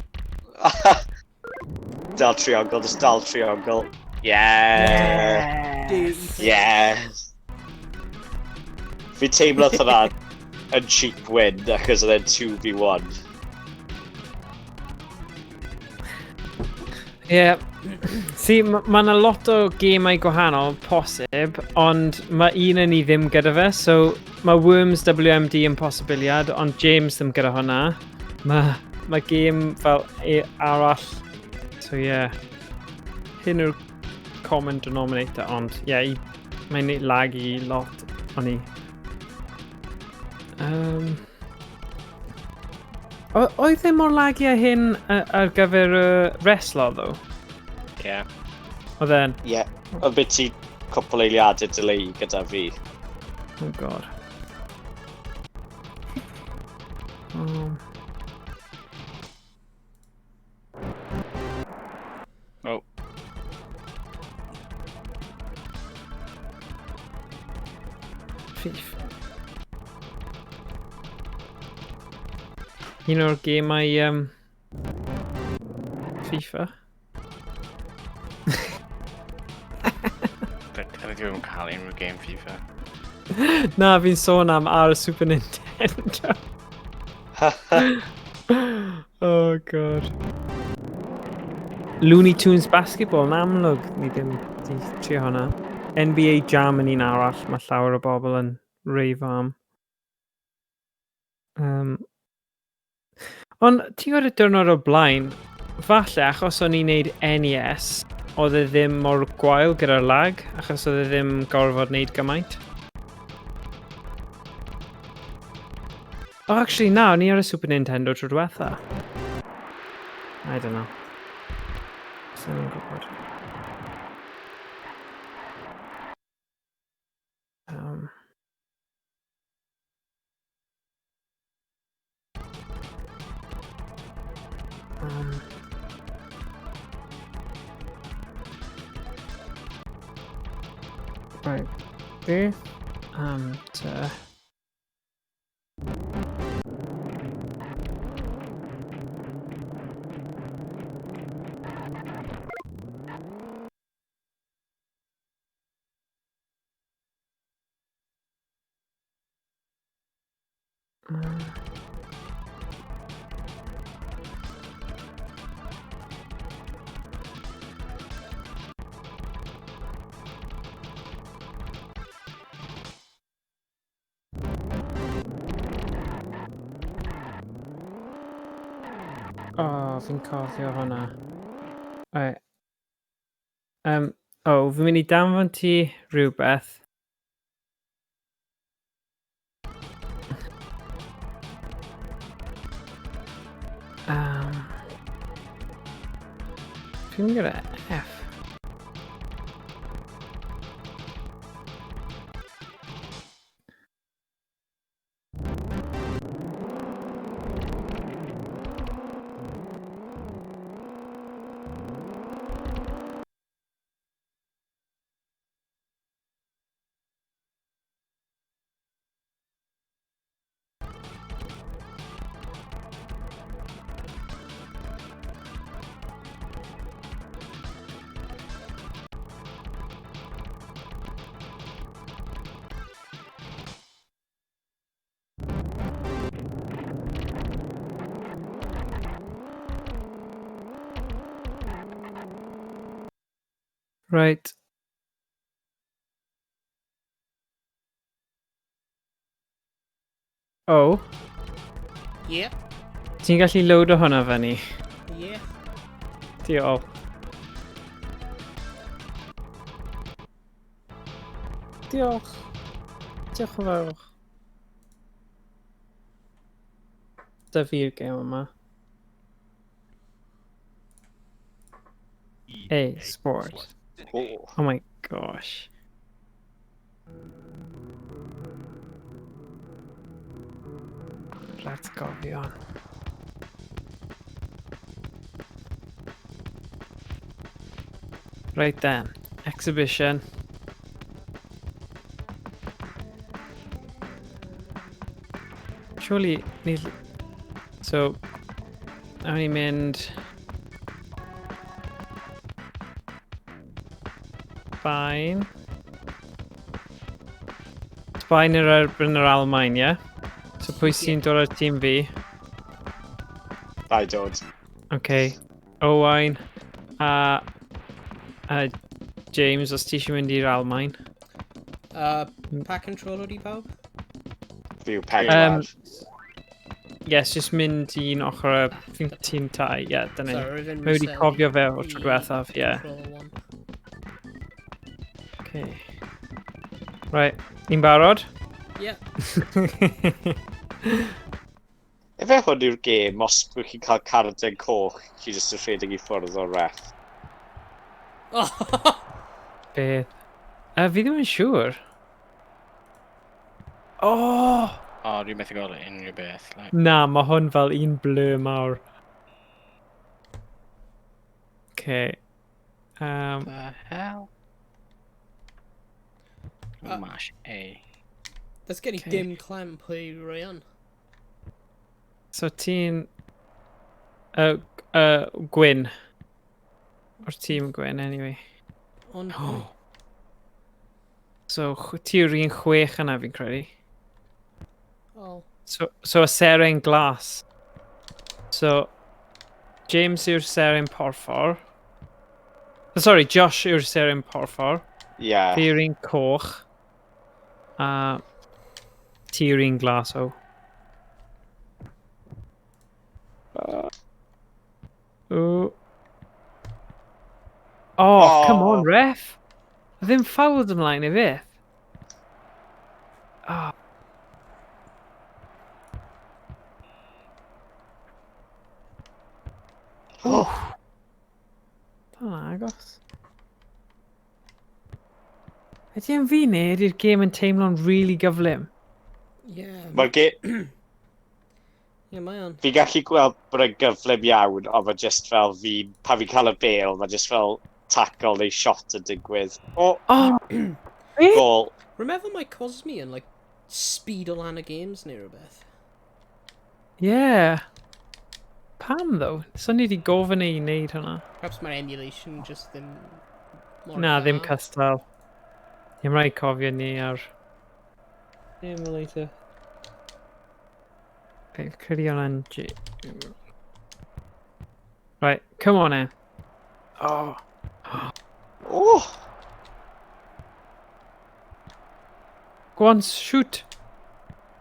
Dal triongl, just dal triongl. Yeah! Dirty. Yes! Fi'n teimlo hwnna yn cheap win, achos oedd e'n 2v1. Ie. Yeah. See, mae yna lot o gemau gwahanol posib, ond mae un yn ni ddim gyda fe, so mae Worms WMD yn posibiliad, ond James ddim gyda hwnna. Mae gêm fel arall, so ie. Yeah. Hyn yw'r common denominator, ond ie, yeah, mae'n laggy lot o'n i. Oedd e mor laggy â hyn ar gyfer y wrestler, ddo? Yeah. Oedd e'n? Ie. Yeah. Oedd beth ti cwpl eiliadau delay gyda fi. Oh god. Oh. Fiff. Un o'r gemau FIFA. Dwi ddim yn cael unrhyw game FIFA. Na, fi'n sôn am ar y Super Nintendo. Oh god. Looney Tunes Basketball, yn amlwg, ni ddim di trio hwnna. NBA Jam yn un arall, mae llawer o bobl yn rave am. Ond ti'n gwybod y diwrnod o'r blaen, falle achos o'n i'n neud NES, oedd e ddim mor gwael gyda'r lag, achos oedd e ddim gorfod neud gymaint. Oh, actually, na, o'n i ar y Super Nintendo tro diwetha. I don't know. Sa'n i'n gwybod. Right, beth am te... Oh, fi'n cofio hwnna. Right. Oh, fi'n mynd i danfon ti rhywbeth. Fi'n mynd gyda F. Right. Oh. Yeah. Ti'n gallu load o hwnna fyny? Yeah. Diolch. Diolch. Diolch yn fawr. Da fi'r gêm yma. Hey, sport. Oh. Oh my gosh. Let's go beyond. Right then, exhibition. Surely, ni... So, awn ni'n mynd... Sbaen. Sbaen yr erbyn yr Almaen, ie? Yeah? So pwy sy'n dod ar tîm fi? I dod. OK. Owain a James, os ti eisiau mynd i'r Almaen. Pa controller i pawb? Fi yw pedwar. Yes, just mynd un ochr y... Fi'n tîm tai, ie, yeah, dyna ni. Sorry, rwy'n Mae wedi reset cofio fe o'r tro i diwethaf, ie. controller one. Okay. Right, ni'n barod? Yeah. Efe hwn yw'r gêm, os bych chi'n cael carden coch, chi jyst yn rhedeg i ffwrdd o'r ref. Oh! Beth? Fi ddim yn siŵr. Oh! O, dwi'n methu gweld unrhyw beth. Like. Na, mae hwn fel un blur mawr. Okay. The hell? Mash A. That's getting Okay. dim clem pwy yw Ryan. So ti'n... Gwyn. O'r tîm Gwyn, anyway. Ond... Oh. So, ti yw'r un 6 yna, fi'n credu. Oh. So y seren glas. So, James yw'r seren porffor. Oh, sorry, Josh yw'r seren porffor. Yeah. Fi yw'r un coch. A ti yw'r un glas, o. Oh. Oh, come on, Oh. ref. Ddim fouled ymlaen i fyth. Oh. Oh. Dyna'n agos. Ydy yn fi neu ydy'r gêm yn teimlo'n really gyflym? Yeah. Mae'r ge... Yeah, mae o'n. Fi'n gallu gweld bod e'n gyflym iawn, ond mae just fel fi, pan fi'n cael y bêl, mae just fel tackle neu shot yn digwydd. O, Oh! gol. Rwy'n meddwl mae Cosmi yn, like, speed o lan y games neu rhywbeth. Yeah. Pam, though? So ni wedi gofyn i wneud hwnna. Perhaps mae'r emulation just ddim mor Na, ddim dda. cystal. Dim rhaid cofio ni ar emulator. Okay, credu hwnna'n G. Right, come on then. Oh. Oh! Go on, shoot.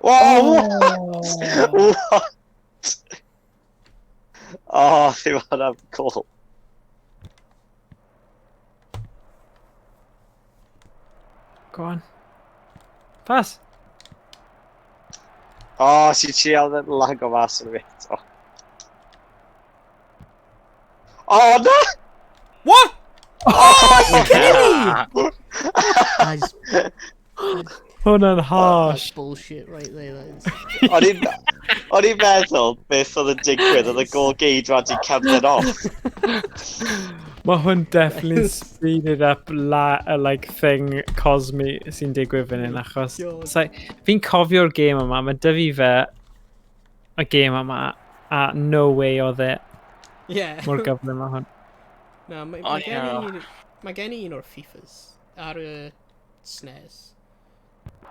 Oh, what? What? Oh, ddim hwnna'n cool. Go on. Pass. Oh, ti'n trial lag o mas yn y eto. Oh, na! What? Oh, Kenny! That's, Hwnna'n that's harsh. bullshit right there. That is. O'n i'n meddwl beth oedd yn digwydd, oedd y gol geidwad i cerdded off. Mae hwn definitely speeded up la, like thing Cosmi sy'n digwydd fan hyn achos God. Fi'n cofio'r gêm yma, mae dy fi fe y gêm yma a no way oedd e mor gyflym â hwn. Na, mae, O, mae gen i ie. un, mae gen i un o'r FIFAs ar y SNES.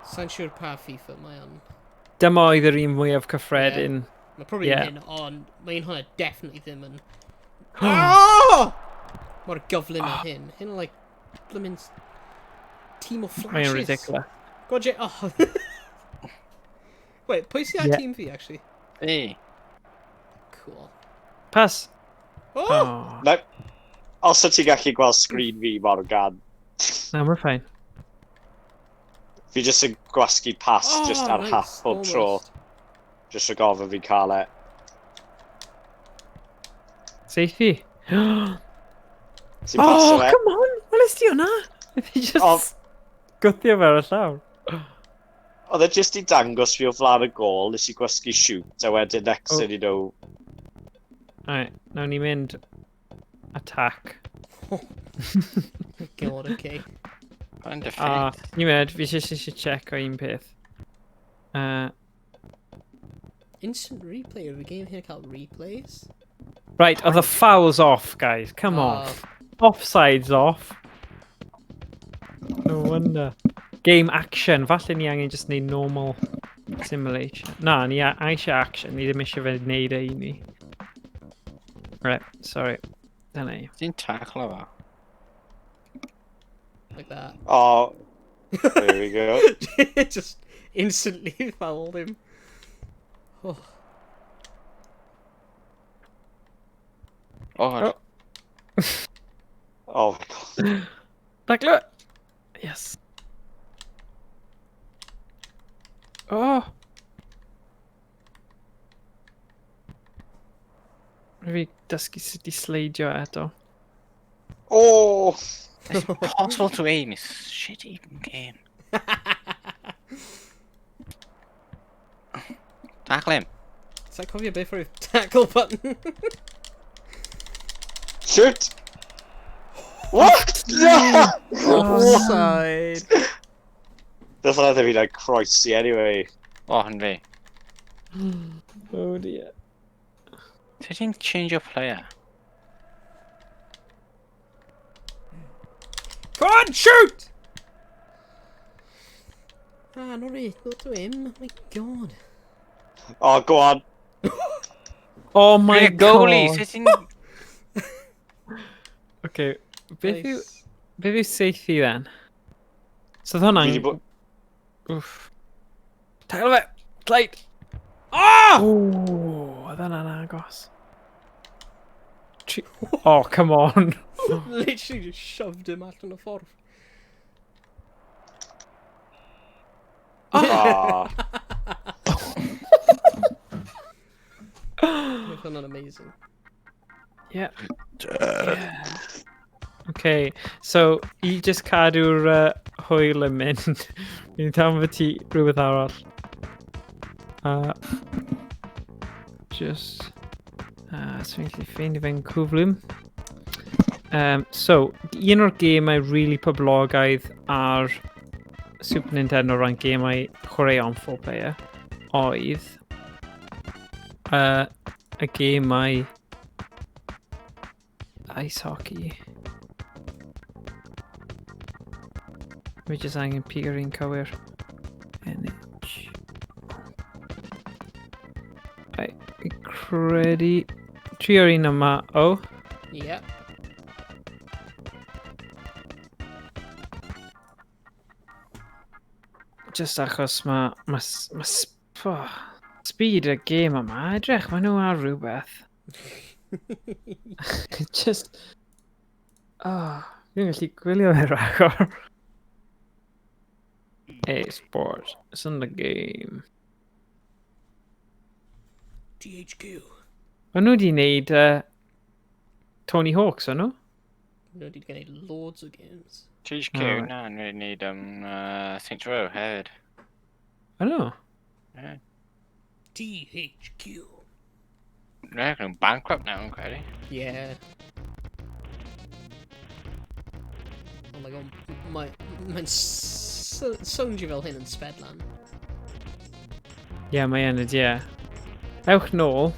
Sa'n siŵr pa FIFA mae o'n. Dyma oedd yr un mwyaf cyffredin. Mae probably hyn, ond mae un hwnna definitely ddim yn... Oh! Mor gyflym â hyn. Hyn yn like, blimmin' team o flashes. Mae'n ridiculous. Go on, Jay. Oh. Wait, pwy sy'n ar tîm fi, actually? Fi. Cool. Pass. Oh! Oh. Na, os o ti'n gallu gweld screen fi, Morgan, Na, we're fine. fi jyst yn gwasgu pass Oh, just ar nice, half pob tro. almost. Just rhag ofyn fi'n cael e. Seithi. Ti'n paso Oh, e? come on! Welys ti hwnna? Fi just Oh. gwthio fe ar y llawr. Oedd e jyst i dangos fi o flaen y gol, nes i gwasgu shoot, a wedyn next Oh. thing you know, Right, nawn ni mynd attack. God, okay. Mae'n A, defeat. ni'n mynd, fi jyst eisiau check o un peth. Instant replay, yw'r game hyn yn cael replays? Right, oedd y fouls off, guys. Come on. Oh, Offside's off. No wonder. Game action. Falle ni angen just neud normal simulation. Na, ni eisiau action. Ni ddim eisiau fe wneud e i ni. Right, sorry. Dyna ni. Ti'n tackle fo. Like that. Oh, there we go. Just instantly fouled him. Oh. Oh, God. Oh, God. Tackle it! Yes. Oh! Rhaid fi dysgu sut i sleidio eto. Oh! It's impossible to aim. It's a shitty game. Tackle him. Does that cofio beth o'r tackle button? Shoot! What? No! Offside. That's another fi like croesi anyway. Oh, hyn fi. Oh dear. Sut ti'n change your player? Come on, shoot! Ah, not it, not to him. Oh my god. Oh, go on. Oh my You're a goalie. god. Sut ti'n... Okay, beth yw, Nice. beth yw seithi then? So oedd hwnna'n... Fi 'di bo- Oof. Tackle fe! Slide! Ah! Ooh, oedd hwnna'n agos. Oh, come on. Literally just shoved him allan o ffordd. Ah. Mae hwnna'n amazing. Yeah. Yeah. Okay, so i just cadw'r hwyl yn mynd, fi'n tam fy ti rhywbeth arall. Just... So fi'n gallu ffeindio fe'n cyflym. So, un o'r gemau really poblogaidd ar Super Nintendo o ran gemau chwaraeon 4-player oedd y gemau ice hockey. Fi jyst angen pigo'r un cywir. NH. Right, fi credu... Trio'r un yma. O. Yeah. Just achos mae... Ma, ma, oh, speed y gêm yma, edrych, maen nhw ar rhywbeth. Just... Oh, fi'n gallu gwylio fe rhagor. Hey, sports. It's in the game. THQ. O'n nhw wedi wneud Tony Hawk's, o'n nhw? Nhw wedi gwneud loads o games. THQ, Oh. na, nhw wedi gwneud Saints Row hefyd. O'n nhw? Yeah. THQ. They're nhw'n bankrupt now, yn credu. Yeah. Oh my god, mae'n soundio fel hyn yn Spedlan. Ie, yeah, mae yn ydi, ie. Ewch nôl.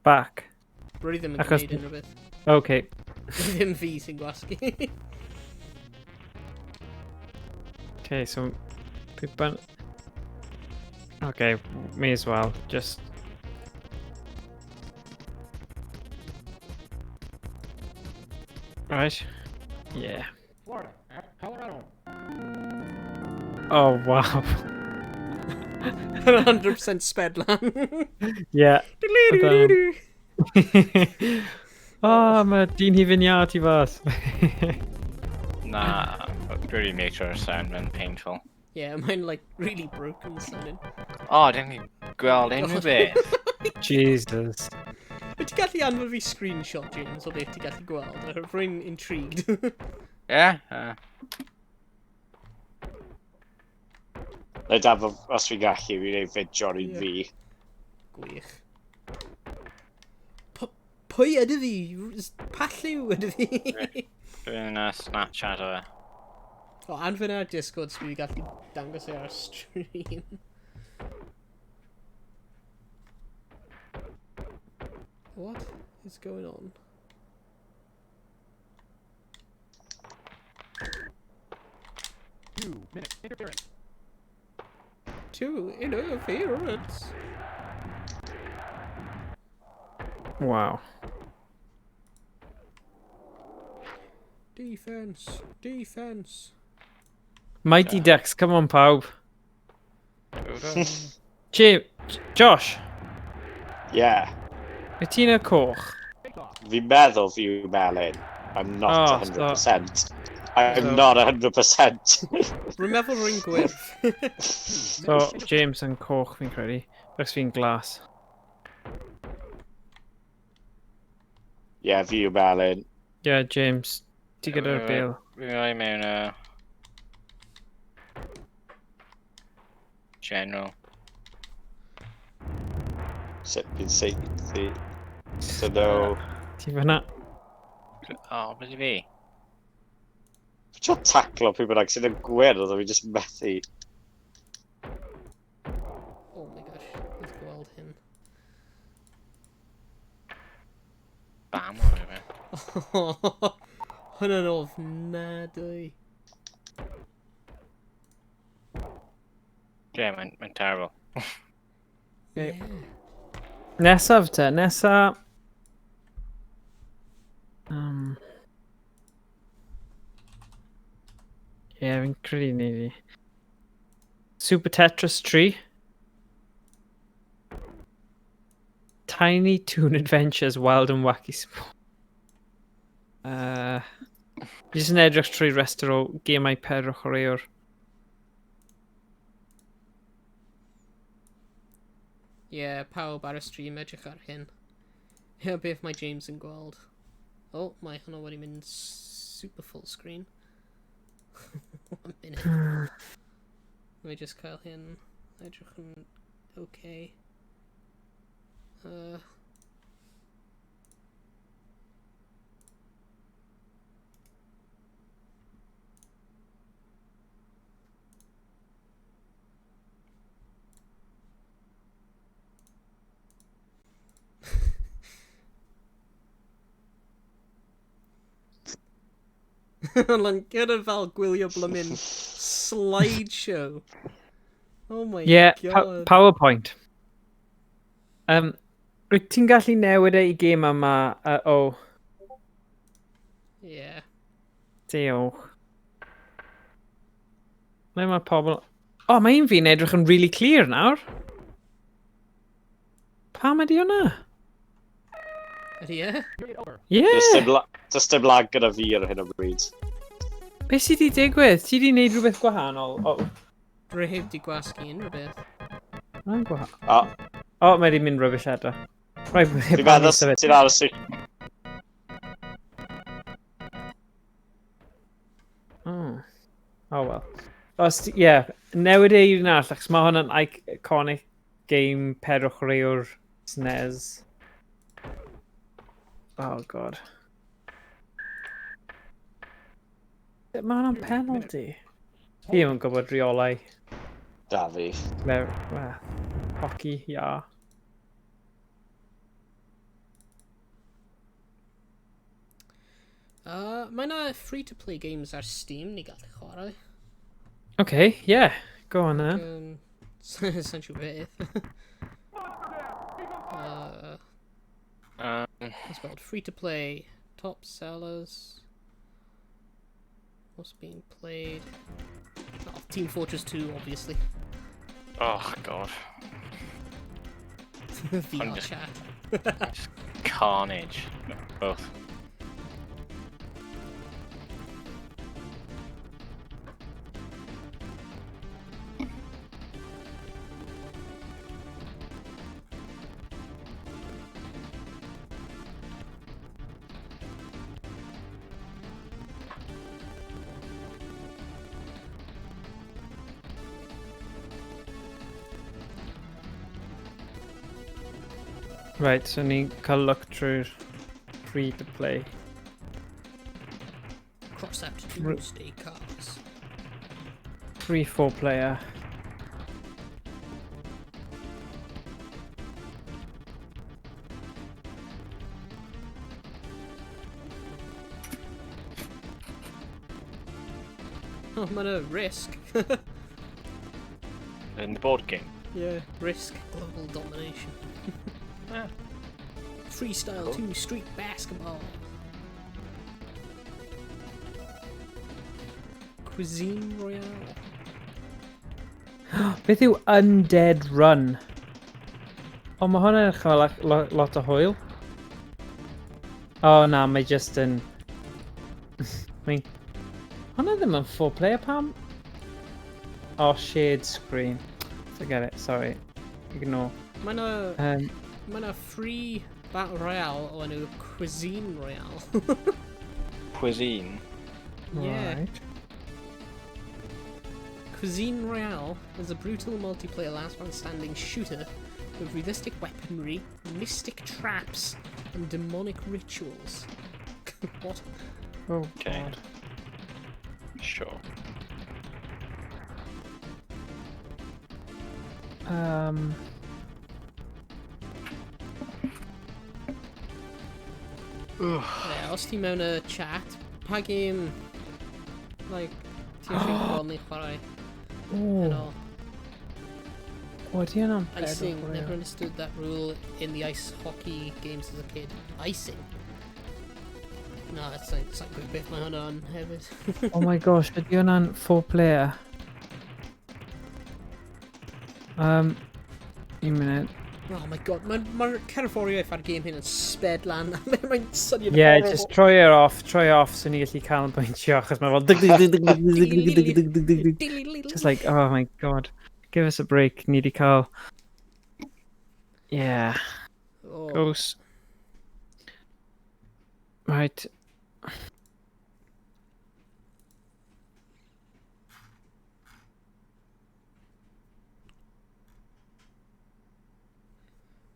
Back. Rwy ddim yn gwneud unrhyw beth. Okay. Ddim fi sy'n gwasgu. Okay, so... Pipan... Okay, may as well. Just... Right. Yeah. Florida at Colorado. Oh, wow. 100% Spedlan. Yeah. Oh, mae dyn hi fynd iâ ti fas. Na, really make sure sound yn painful. Yeah, mae'n like really broken sounding. Oh, dyn ni gweld unrhyw beth. Jesus. Wyt ti'n gallu anfon fi screenshot, James, o beth ti'n gallu gweld? Rwy'n intrigued. Yeah? Na i daf, os fi'n gallu, fi'n gwneud fideo ar un Ie. fi. Gwych. Pwy ydy fi? Pa lliw ydy fi? Dwi'n Snapchat o fe. O, anfon ar Discord so fi gallu dangos e ar stream. What is going on? 2 minutes interference. 2 interference. Wow. Defense. Defense. Mighty Ducks, come on, pawb. Josh, Yeah. wyt ti'n y coch? Face off. Fi'n meddwl fi yw melyn. I'm not Oh, 100%. I'm So- not 100%. Rwy'n meddwl rwy'n gwyrdd. So, James yn coch fi'n credu. Achos fi'n glas. Yeah, fi yw melyn. Yeah, James, ti gyda'r bêl. Fi'n rhoi mewn y... General. Sut fi'n seithi. So no. Ti fyna? O, beth i fi? Fi'n trio taclo pwy bynnag sydd yn gwyrdd, oedd fi just methu. Oh my gosh, let's gweld hyn. Bam o fe. Hwnna'n ofnadwy. Yeah, mae'n terrible. Okay. Yeah. Nesaf te, nesa... Ie, fi'n credu ni fi. Super Tetris 3. Tiny Toon Adventures Wild and Wacky Sport. Fi jyst yn edrych trwy restr o gemau per chwaraewr. Yeah, pawb ar y stream edrych ar hyn. Yeah, beth mae James yn gweld. Oh, mae hwnna wedi mynd super full screen. One minute. Let me just cael hyn edrych yn okay. Lan gyda fel gwylio blymyn slideshow. Oh my Yeah, god. PowerPoint. Wyt ti'n gallu newid e i gêm yma? Oh, Yeah. diolch. Le mae pobl... O, oh, mae un fi'n edrych yn really clear nawr. Pam ydi hwnna? Ydy e? Period over. Yeah! Does dim lag gyda fi ar hyn o bryd. Be sydd wedi digwydd? Ti wedi gwneud rhywbeth gwahanol? O, oh, Rwy heb di gwasgu unrhyw beth. mae'n gwahanol. O, O, mae wedi mynd rubbish eto. Right, fi'n meddwl ti'n aros i... Oh. Oh well. Os, yeah, newid e i un arall, achos mae hwn yn iconic game per chwaraewr SNES. Oh god. Mae hwnna'n penalty. Fi ddim yn gwybod rheolau. Da fi. Well, hockey, ia. Mae yna free-to-play games ar Steam ni gallu chwarae. Okay, yeah. Go on then. Sa'n siŵr beth. It's called free-to-play top sellers. What's being played? Oh, Team Fortress 2, obviously. Oh god. VR just- chat. Just carnage. Both. Right, so ni'n cael look trwy'r free to play. Cross out Doomsday Cars. 3-4 player. Oh, mae'n a risk. In the board game. Yeah, risk global domination. Yeah. Freestyle Cool. 2 street basketball. Cuisine Royale. Beth yw Undead Run? O, mae hwnna'n edrych fel lot o hwyl. O, na, mae just yn... Mae'n... Hwnna ddim yn four player, pam? Oh, shared screen. Forget it, sorry. Ignore. Mae'n a, Mae'n a free battle royale o enw Cuisine Royale. Cuisine. Yeah. Right. Cuisine Royale is a brutal multiplayer last man standing shooter with realistic weaponry, mystic traps, and demonic rituals. What? Oh, Okay. God. Sure. Yeah, os ti mewn y chat, pa game, like, ti eisiau gweld ni chwarae Oh, heno? Ydy hwnna'n pedwar Icing, player? never understood that rule in the ice hockey games as a kid. Icing? No, that's like, it's like gwybod beth mae hwnna yn hefyd. Oh my gosh, ydy hwnna'n four player? Un munud. Oh my god, mae'r ma cerddoriaeth ar game hyn yn sped lan. Mae'n syniad Yeah, horrible. just troi it off, troi off so ni gallu canolbwyntio achos mae fel dyg dyg dyg dyg dyg dyg dyg dyg dyg dyg dyg. Just like, oh my god, give us a break, ni di cael... Yeah, Oh, goes. Right.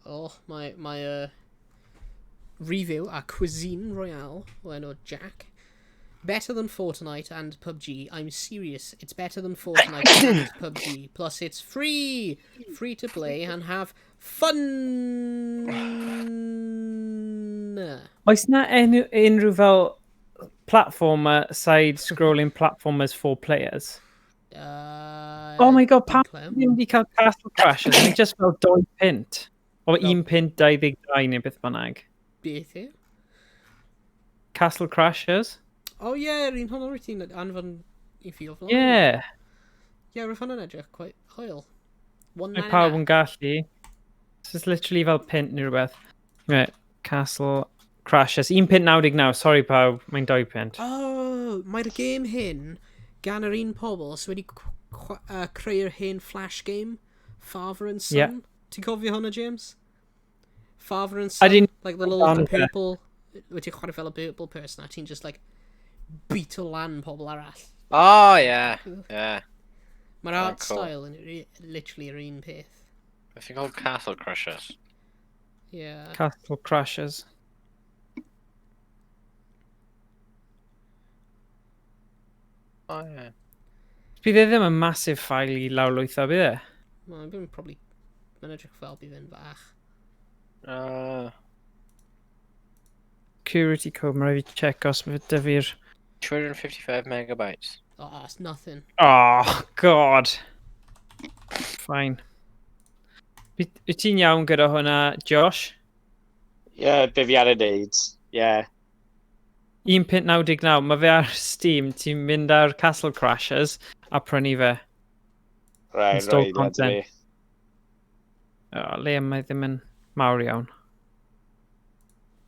Oh, my review a Cuisine Royale o enw Jack. Better than Fortnite and PUBG. I'm serious. It's better than Fortnite and PUBG. Plus, it's free! Free to play and have fun! Oes na unrhyw fel platformer, side-scrolling platformers for players? Oh my god, pam Clem. ddim wedi cael Castle Crashers? Mae'n just fel 2 punt. O 1 punt 22 neu beth bynnag. Beth yw? Castle Crashers? Oh yeah, yr un hwnnw wyt ti'n anfon i fi o flaen. Yeah. Yeah, roedd hwnna'n edrych quite hwyl. One Mae man pawb yn gallu. It's just literally fel punt neu rhywbeth. Right, Castle Crashers. 1 punt 99, sorry pawb, mae'n 2 punt. Oh, mae'r game hyn gan yr un pobl sydd wedi creu'r hen Flash game, Father and Son. Yeah. Ti'n cofio hwnna, James? Father and Son? didn't Like the little amdano fe. purple... Wyt ti'n chwarae fel y purple person a ti'n just like beat o lan pobl arall. Oh, yeah. Yeah. Mae'r Oh, art cool. style yn literally yr un peth. I think called Castle Crushers. Yeah. Castle Crashers. Oh, yeah. Bydd e ddim yn massive file i lawrlwytho, bydd e? Mae'n bydd probably... Mae'n edrych fel bydd e'n fach. Security code, mae rhaid fi check os mae 'da fi'r... 255 megabytes. Oh, it's nothing. Oh, god. Fine. Wyt ti'n iawn gyda hwnna, Josh? Ie, yeah, be fi ar ei wneud. Ie. Yeah. 1.99, mae fe ar Steam, ti'n mynd ar Castle Crashers a prynu fe. Right, Install right, content. yeah, O, le mae ddim yn mawr iawn.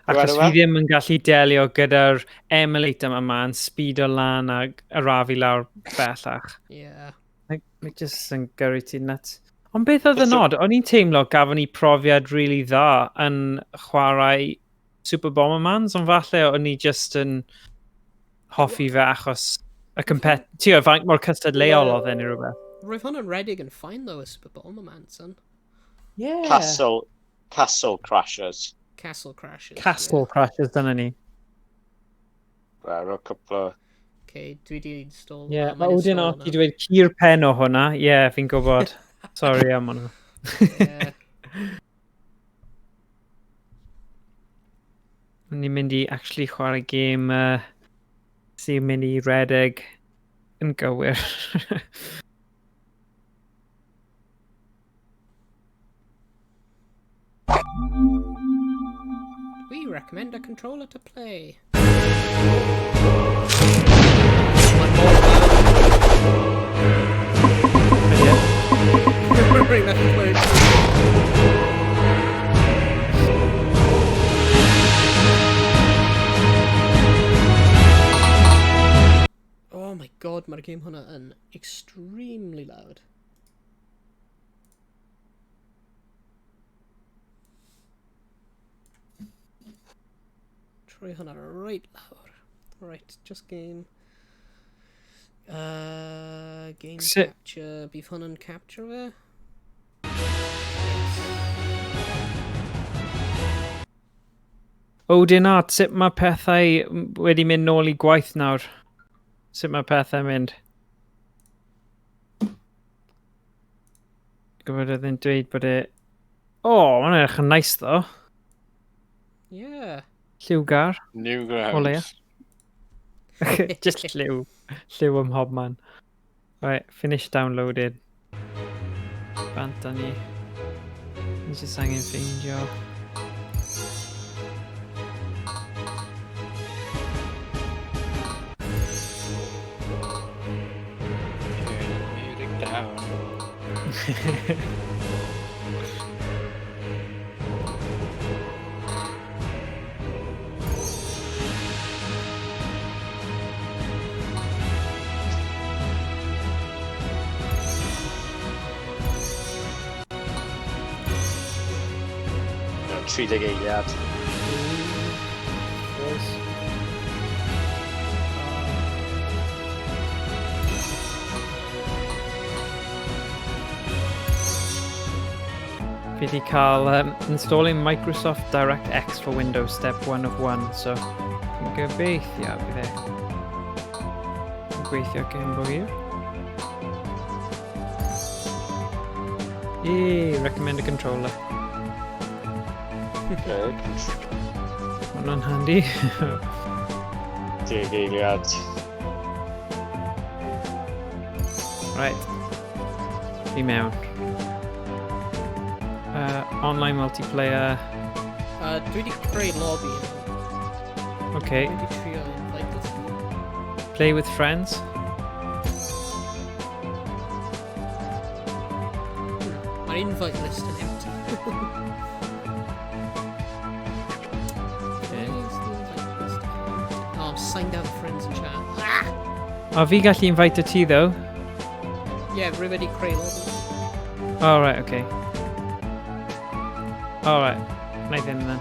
Yw Achos enw fi fe? ddim yn gallu delio gyda'r emulator yma yn speedo lan a arafu lawr bellach. Yeah. Mae just yn gyrru ti nuts. Ond beth oedd y Beth yw- nod? O'n i'n teimlo gafon ni profiad really dda yn chwarae Super Bombermans, ond falle o'n i just yn hoffi fe achos y compet... Ti'n gwybod, faint mor cystadleuol oedd e neu rhywbeth. Roedd hwnna'n redig yn fine though, y Super Bomberman, son. Yeah. Castle Crashers. Castle Crashers. Castle Crashers, dyna ni. Right, rho cwpl o... Yeah. Okay, dwi di install. Ie, uh, mae mae'n Odin install Off i dweud cur pen o hwnna. Ie, yeah, fi'n gwybod. Sorry am hwnna. Yeah. Ni'n mynd i actually chwarae gêm sy'n mynd i redeg yn gywir. We recommend a controller to play. One more Ydy. Bring that close. Oh my God, mae'r game hwnna yn extremely loud. Troi hwnna right lawr. Right, just game. Game capture. Bydd hwn yn capture fe? Yes. Odin Art, sut mae pethau wedi mynd nôl i gwaith nawr? Sut mae pethau'n mynd? Gwybod oedd yn dweud bod e... O, oh, mae'n edrych yn nice ddo. Yeah. Lliwgar. New O leia. grounds. Just lliw. Lliw ym mhobman. Right, finish downloaded. Bant â ni. Ni jyst angen ffeindio. Turn the music down. No, 30 eiliad. Yes. Fi wedi cael installing Microsoft DirectX for Windows step 1 of 1, so fi'n gobeithio bydd e yn gweithio cyn bo hir. Yay, recommend a controller. Okay. Mae hwnna'n handi. 10 eiliad. Right. Fi mewn. Online multiplayer. Dwi wedi creu lobby. Okay. Dwi wedi trio invite ti. Play with friends. Mae'r invite list yn empty. Okay. Why is the invite list empty? Oh, I'm signed out of friends and chat. Ah! O, fi gallu invite ti, though. Yeah, rwy wedi creu lobby. Oh, right, okay. Alright. Na i ddim then.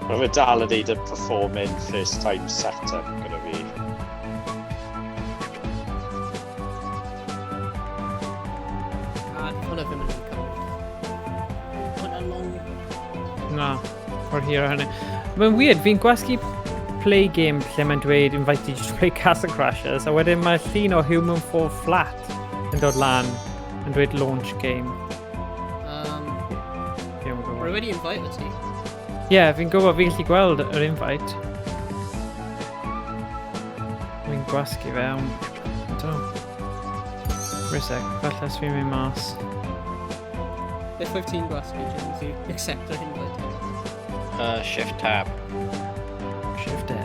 Mae fe dal yn neud y performing first time setup gyda fi. A hwnna ddim yn cymryd. Hwnna long. Na, o'r hir o hynny. Mae'n weird, fi'n gwasgu play game lle mae'n dweud invite you to play Castle Crashers, a wedyn mae llun o Human Fall Flat yn dod lan yn dweud launch game. Fi ddim yn Rwy gwybod. wedi invite ti. Ie, yeah, fi'n gwybod, fi'n gallu gweld yr invite. Fi'n gwasgu fe, ond... I don't know. Wait a sec, falle os fi'n mynd mas. Beth oedd ti'n gwasgu, James, i accept yr invite? Shift tab. Shift M.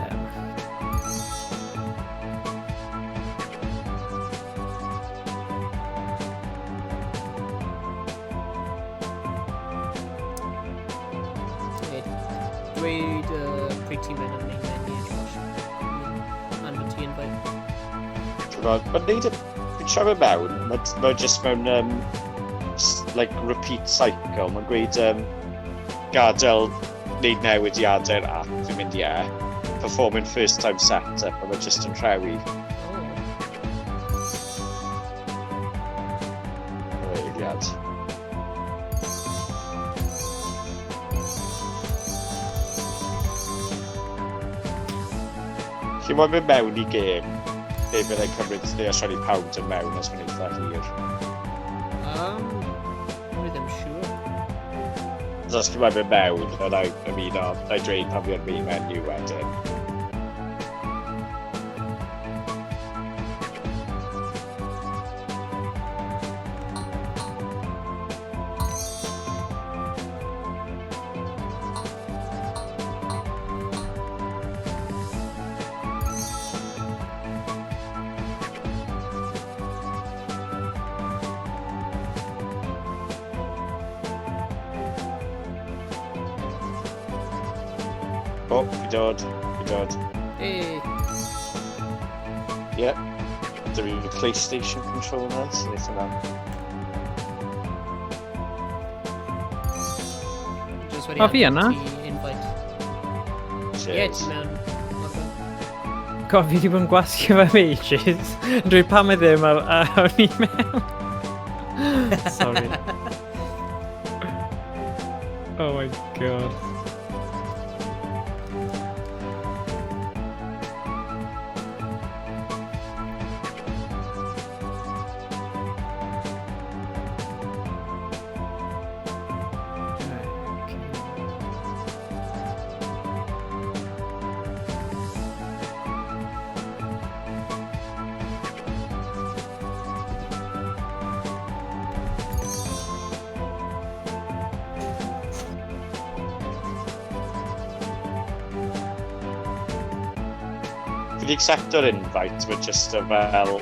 Dweud, dweud pryd ti'n mynd yn main menu, Josh. Anfon ti invite. Mae'n neud y... Fi'n troi fe mewn, mae ma just mewn like repeat cycle. Mae'n gweud gadael wneud newidiadau'r app, fi'n mynd ie. Performing first time setup, a mae just yn rhewi. Oh. Yr eiliad. Chi moyn mynd mewn i gêm, neu byddai'n cymryd neu os rhaid i pawb dod mewn os mae'n eitha hir. Rwy ddim siŵr. So os ti'n mynd mewn, na i ymuno, na i dweud pan fi ar main menu wedyn. O, fi dod, fi dod. Hey. Yep. Dy fi PlayStation controller, so neith yna. Just wedi O, fi yna. ti invite. Ie, Cheers. ti mewn. Marco. God, fi wedi bod yn gwasgu fe am ages. Yn dweud pam e ddim a o'n i mewn. Sorry. Oh my god. Right, okay. Fi wedi accepto'r invite, mae just y fel...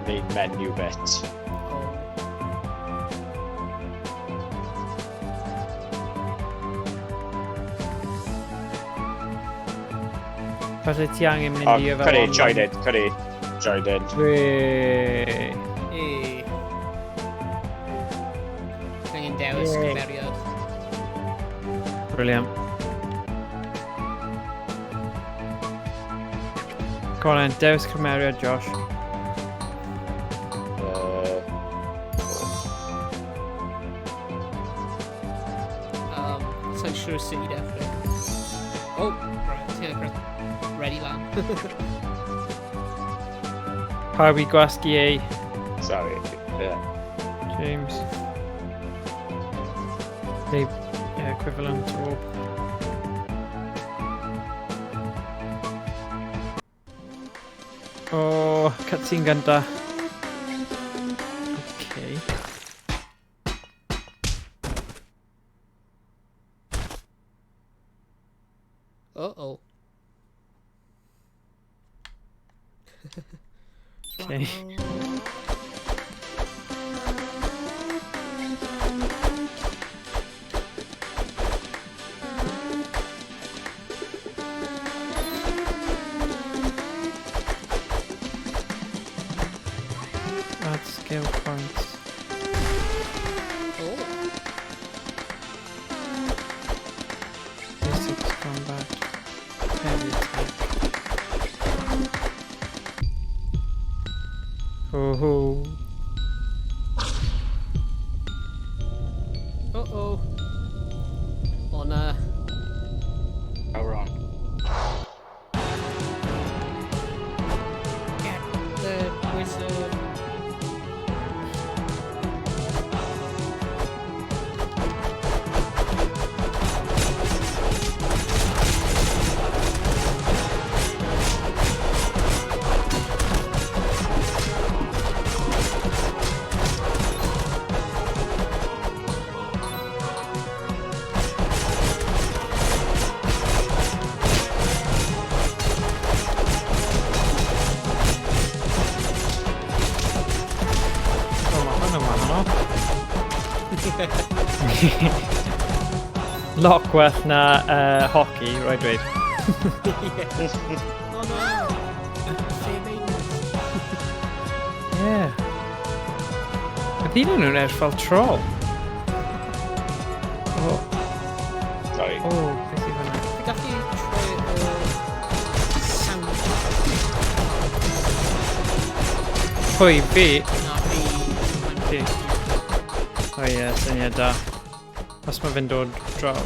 Main menu bit. Oh. Falle ti angen mynd O, i fel... Cymru, join in, Cymru. Join in. Wee. Hey. Angen dewis Yay. cymeriad. Brilliant. Go on then, dewis cymeriad, Josh. Sa'n siŵr sut i dechrau. Oh, right, ti'n dechrau. Ready lan. Pawb i gwasgu A, Sorry, yeah. James. Neu, yeah, equivalent o... O, cutscene gynta. Okay. Uh-oh. Okay. Add skill points. Oh. Basics combat. Heavy attack. Oh ho. Uh-oh. O na. Sauron. Get the wizard. O, mae hwn yn wahanol. Lot gwell na hockey, rhaid dweud. Oh no! Save Aiden. Yeah. Ydy ddyn nhw'n edrych fel troll. O, Sorry. o, beth yw hwnna? Fi gallu troi y sound. Pwy, fi? Na, fi. Mae'n Ti. O ie, syniad da. Os mae fe'n dod draw.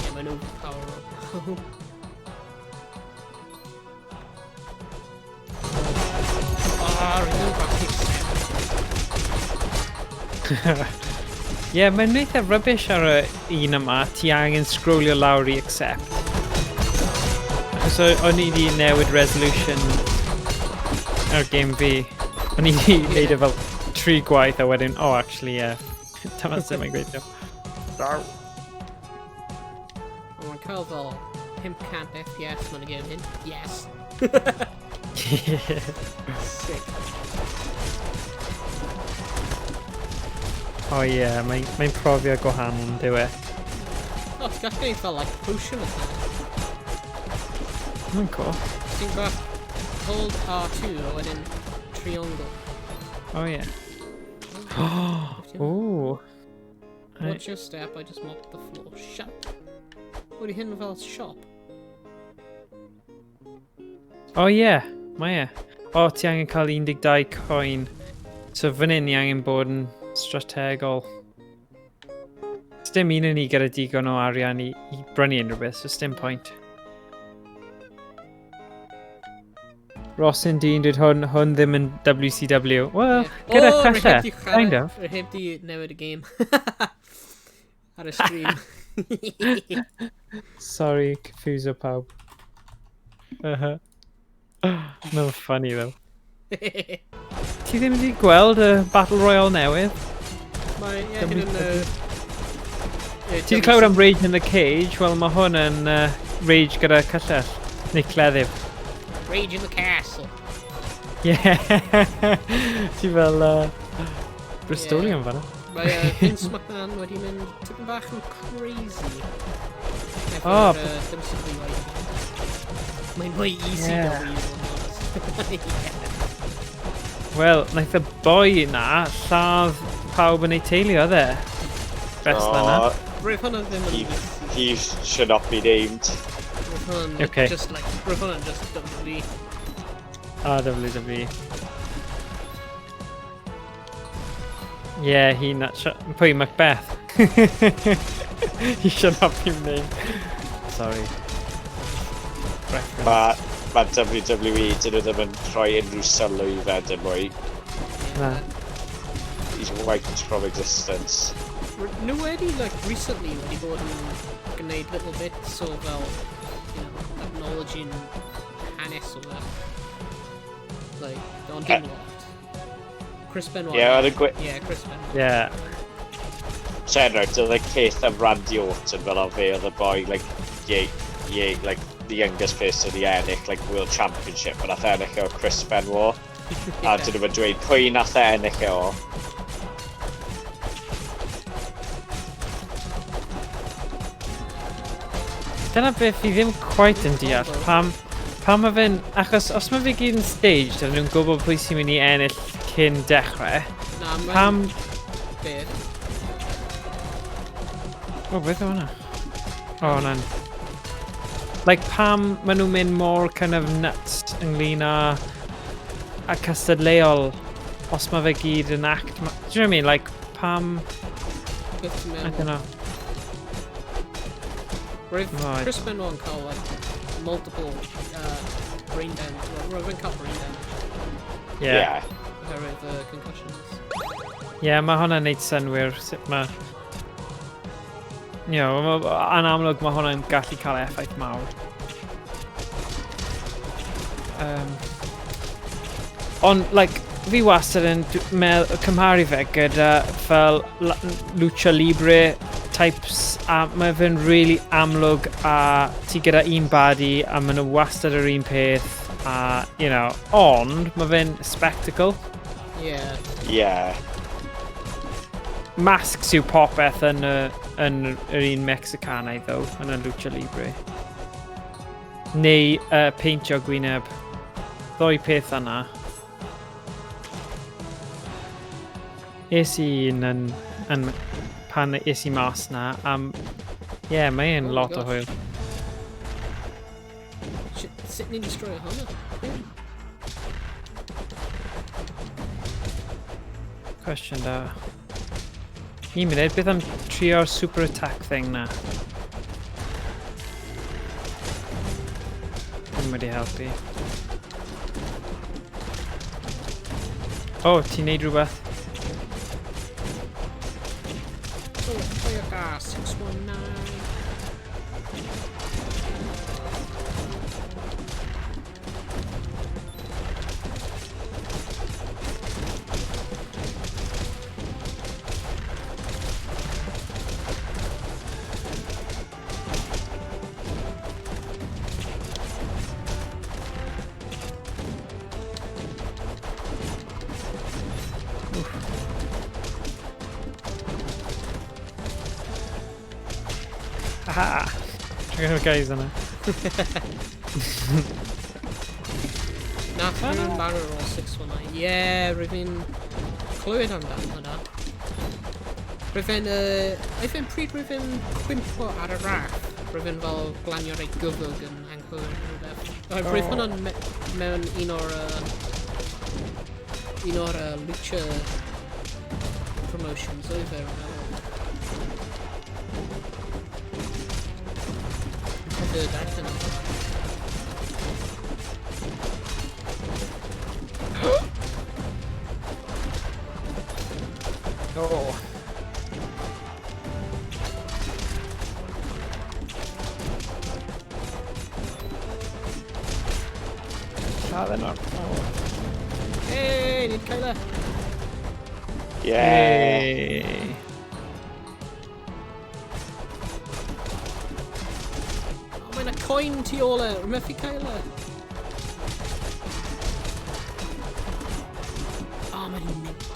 Ie, mae'n overpower. Ah, rwy'n nhw'n gwasgu. Ie, yeah, mae'n eitha rubbish ar y un yma. Ti angen scrollio lawr i accept. Achos o'n i wedi newid resolution ar game fi. O'n i wedi neud e fel 3 gwaith a wedyn, oh, actually, yeah. Dyma sut mae'n gweithio. Ond mae'n cael fel 500 FPS mewn y game hyn. Yes! Sick. O ie, yeah, mae'n mae profiad gwahanol yn dyw e. O, ti'n gallu gwneud fel, like, potion attack. Mae'n cool. Ti'n gweld hold R2 a wedyn triangle. O ie. Ooh. Watch your step, I just mopped the floor. Shut. Wedi hyn fel shop? O ie, mae e. O, ti angen cael 12 coin. So fan hyn ni angen bod yn strategol. Dim un yn ni gyda digon o arian i brynu unrhyw beth, so dim pwynt. Ross yn dyn dweud hwn ddim yn WCW. Wel, Ie. gyda O, calla, rwy heb 'di chwarae- kind of. Rwy heb di newid y game. Ar y stream. Sorry, confuse pawb. No, funny though. Ti ddim wedi gweld y Battle Royale newydd? Mae, ie, hyn yn... Ti wedi clywed am Rage in the Cage? Wel, mae hwn yn Rage gyda cyllell. Neu cleddyf. Rage in the Castle. Yeah. Ti fel Bristolian fan'na. Mae Vince McMahon wedi mynd tipyn bach yn crazy. O, Efo'r WCW. Mae'n mwy ECW. Yeah. Yeah. Wel, naeth y boi na lladd pawb yn ei teulu oedd e? Wrestler na. Oh, Roedd hwnna ddim yn... he should not be named. Roedd hwnna'n Okay. just like... Roedd hwnna'n just WWE. Ah, WWE. Yeah, he not pwy Macbeth. He should not be named. Sorry. Reference. Mae WWE, dyn nhw ddim yn rhoi unrhyw sylw i fe dim mwy. Na. He's wiped from existence. Nhw wedi, like, recently wedi bod yn gwneud little bits o fel, acknowledging hanes o fe. Like, ond dim lot. Chris Benoit. Ie, oedd y Yeah, Chris Benoit. Yeah. So enghraifft, oedd y peth am Randy Orton fel o fe oedd y boi, like, yeah, like, the youngest person i ennill, like, World Championship, a nath e ennill o Chris Benoit. A dyn nhw'n dweud pwy nath e ennill e o. Dyna beth fi ddim quite yn deall. Pam mae fe'n... Achos os mae fe gyd yn staged, a nhw'n gwybod pwy sy'n mynd i ennill cyn dechrau, Na, mae'n pam... Beth. O, beth yw hwnna? O, hwnna'n... Like, pam maen nhw'n mynd mor kind of nuts ynglyn â a cystadleuol os mae fe gyd yn act... Do you know what I mean? Like, pam... Beth ti'n I meddwl? don't know. Roedd Right. Chris Benoit yn cael, like, multiple brain damage. Well, roedd e'n cael brain damage Yeah. Yeah. oherwydd concussions. Yeah, mae hwnna'n neud synnwyr sut mae... You know, yn amlwg mae hwnna'n gallu cael effaith mawr. Ond, like, fi wastad yn cymharu fe gyda fel lucha libre types, a mae fe'n really amlwg a ti gyda un baddie a maen nhw wastad yr un peth a, ond mae fe'n spectacle. Yeah. Yeah. Masks yw popeth yn yr un Mexicanaidd, though, yn y lucha libre. Neu peintio gwyneb. Ddoi peth yna. Es i un yn pan es i mas na, am... Ie, yeah, mae e'n Oh my lot o gosh. hwyl. Shit, sut ni'n destroy hwnna? Yeah. Cwestiwn da. Un munud, beth am trio'r super attack thing na? Ddim wedi helpu. O, oh, ti'n neud rhywbeth? Oh, Toyota 619. Aha! Dwi'n gwneud guys yna. Nath rhywun marw ar ôl 619. Ie, yeah, rwyf fi'n clywed amdano hwnna. Rwyf fi'n... I fi'n pryd rwyf fi'n cwympo ar y raff. Rwyf fi'n fel glanio rei gyfwg yn anghywir neu rhywbeth. Oh. Rwyf hwnna'n me mewn un o'r... un o'r lucha promotions oedd e, rwy'n meddwl. Dwi'n cofio darllen am hwnna. Oh. Lladd yno. Oh. Hey, nid cael e! Yeah. Hey. Oh, mae'n a coin tu ôl e, rwy'n methu cael e. Oh, mae'n mynd.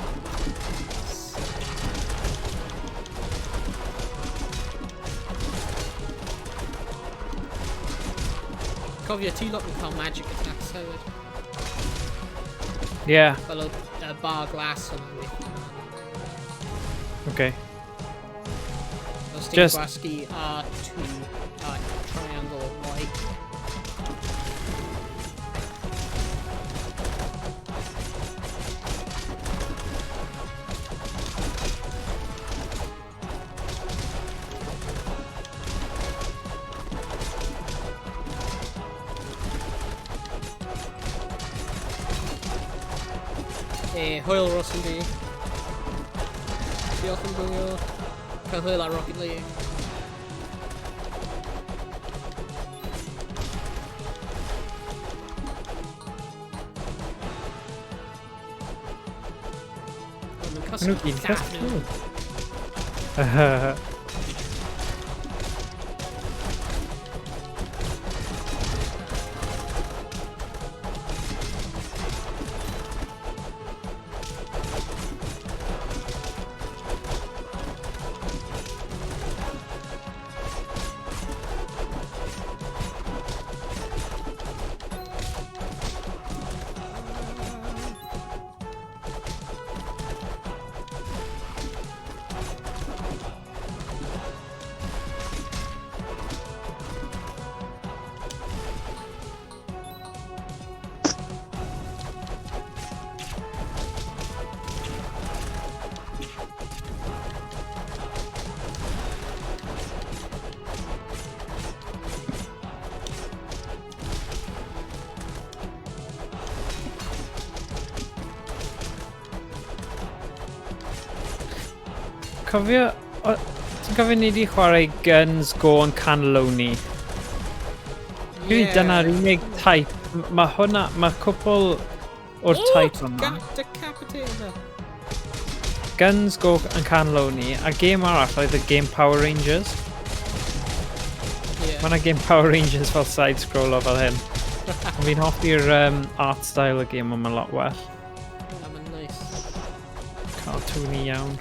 Cofio, ti lot yn cael magic attacks hefyd. Yeah, Fel y bar glass yna. weithio. okay. Os ti'n gwasgu R2, triangle, Y. Hwyl Ross yn di. Diolch yn gwylio. Cael hwyl ar Rocket League. Maen nhw'n gyd lladd nhw. Cofio... Ti'n cofio ni wedi chwarae Guns, Go and Cannelloni? Yeah. Dyna'r unig type. Mae hwnna... Mae cwpl o'r type yma. Decapitator. Guns, Go and Cannelloni. A game arall oedd y game Power Rangers. Yeah. Mae yna game Power Rangers fel side-scroller fel hyn. Ond fi'n hoffi'r art style y game yma lot well. Yeah, mae'n nice. Cartoony iawn.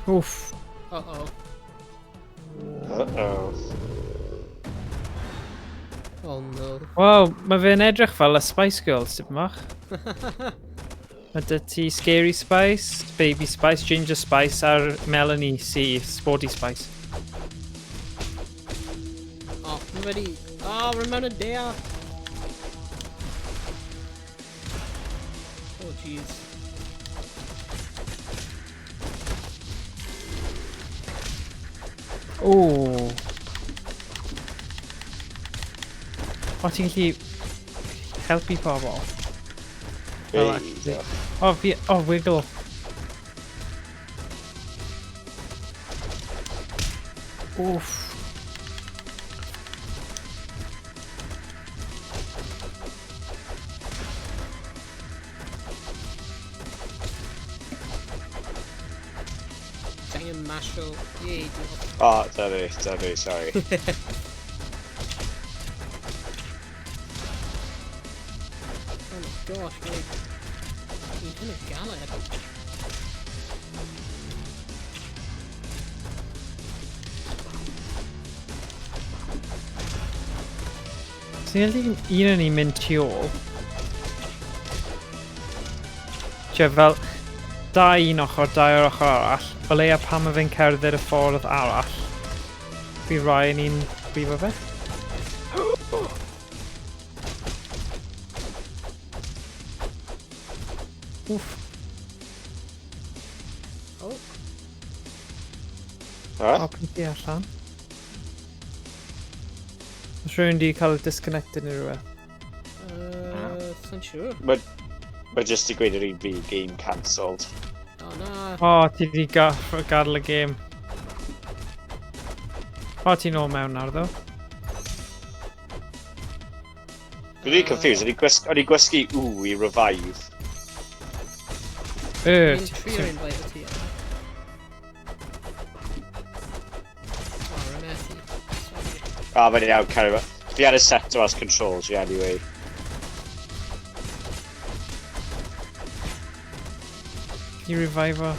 Oof. Uh-oh. Uh-oh. Oh no. Wel, mae fe'n edrych fel y Spice Girls, tipyn bach. Mae dy ti Scary Spice, Baby Spice, Ginger Spice a'r Melanie C, Sporty Spice. wedi... Oh, rwy'n mewn y dea! Oh, jeez. O. O, ti'n gallu helpu pobl? Fel actually. O, fi... O, wiggle. Oof. Ti angen masho... Yay, diolch. O, dyna fi, dyna fi, sorry. Oh my gosh, mae... Mae'n hyn yn galed. Ti'n gallu un o'n i'n mynd tu ôl. Ie, fel dau un ochr, dau o'r ochr arall. O leia pan mae fe'n cerdded y ffordd arall. Bydd rai yn ni'n brifo fe. Wff. Oh, Ha? O, peth i allan. Os rhywun di cael disconnected neu rhywbeth. Sa'n siŵr. Mae jyst i gweud yr un fi, game cancelled. Oh na. O, ti di gadael y gêm. O, ti'n ôl mewn nawr, ddo. Dwi'n really confused, o'n i gwasgu U i revive. Y, Fi'n trio invite ti. Oh, rwy'n methu. Sorry. Ah, mae'n iawn, carry on. Fi ar y set o as controls fi anyway. I revive o.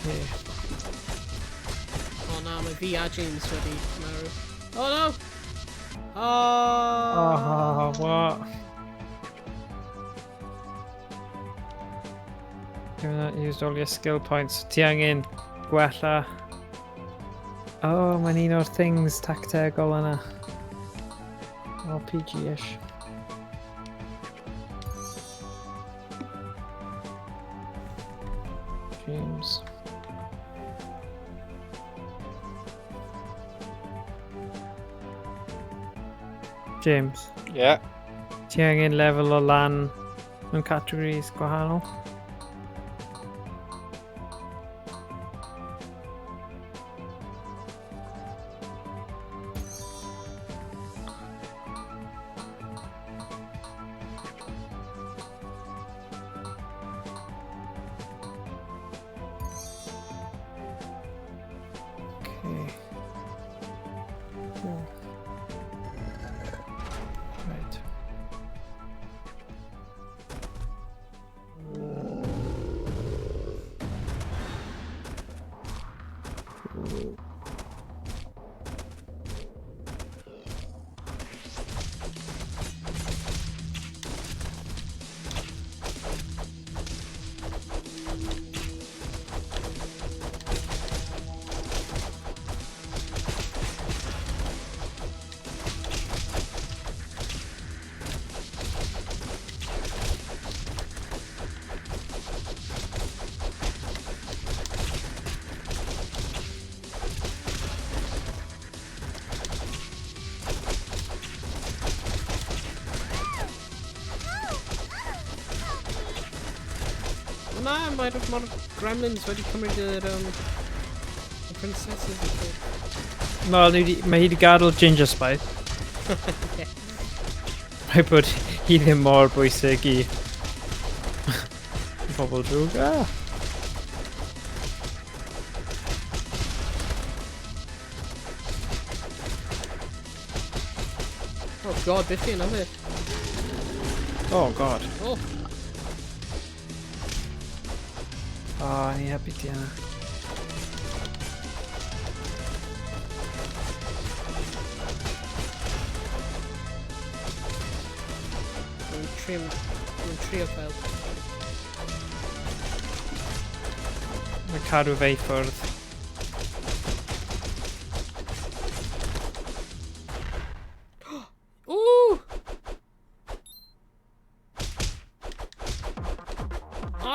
Okay. Oh na, mae fi a James wedi marw. Oh no! Oh! Oh, what? You've not used all your skill points. Ti angen gwella. Oh, mae'n un o'r things tactegol yna. RPG-ish. James. James, Yeah. ti angen lefel o lan mewn categories gwahanol? Okay. Cool. Right. O na, mae'r ma gremlins wedi cymryd yr, y princesses i ffwrdd. Wel, mae hi wedi gadael Ginger Spice. Rhaid bod hi ddim mor bwysig i bobl drwg. Ah. Oh god, beth yna fe? Oh god. Oh, Oh, ni helpu ti yna. Rwy'n trio cael. Mae cadw fe i ffwrdd.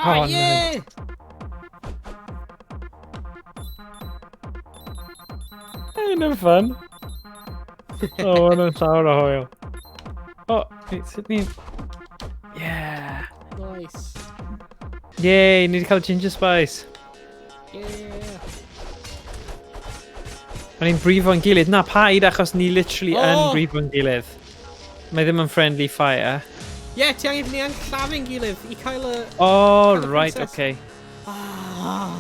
Oh, Oh, yeah! Hyn yn fun. O, oh, hwn yn llawer o hwyl. O, oh, sut ni... Yeah. Nice. Yay, ni wedi cael ginger spice. Yeah. O'n i'n brifo'n gilydd. Na, paid achos ni literally yn Oh! brifo'n gilydd. Mae ddim yn friendly fire. Yeah, ti angen, ni angen llafu'n gilydd i cael y... Oh, Cael y right, princess. okay. Ah,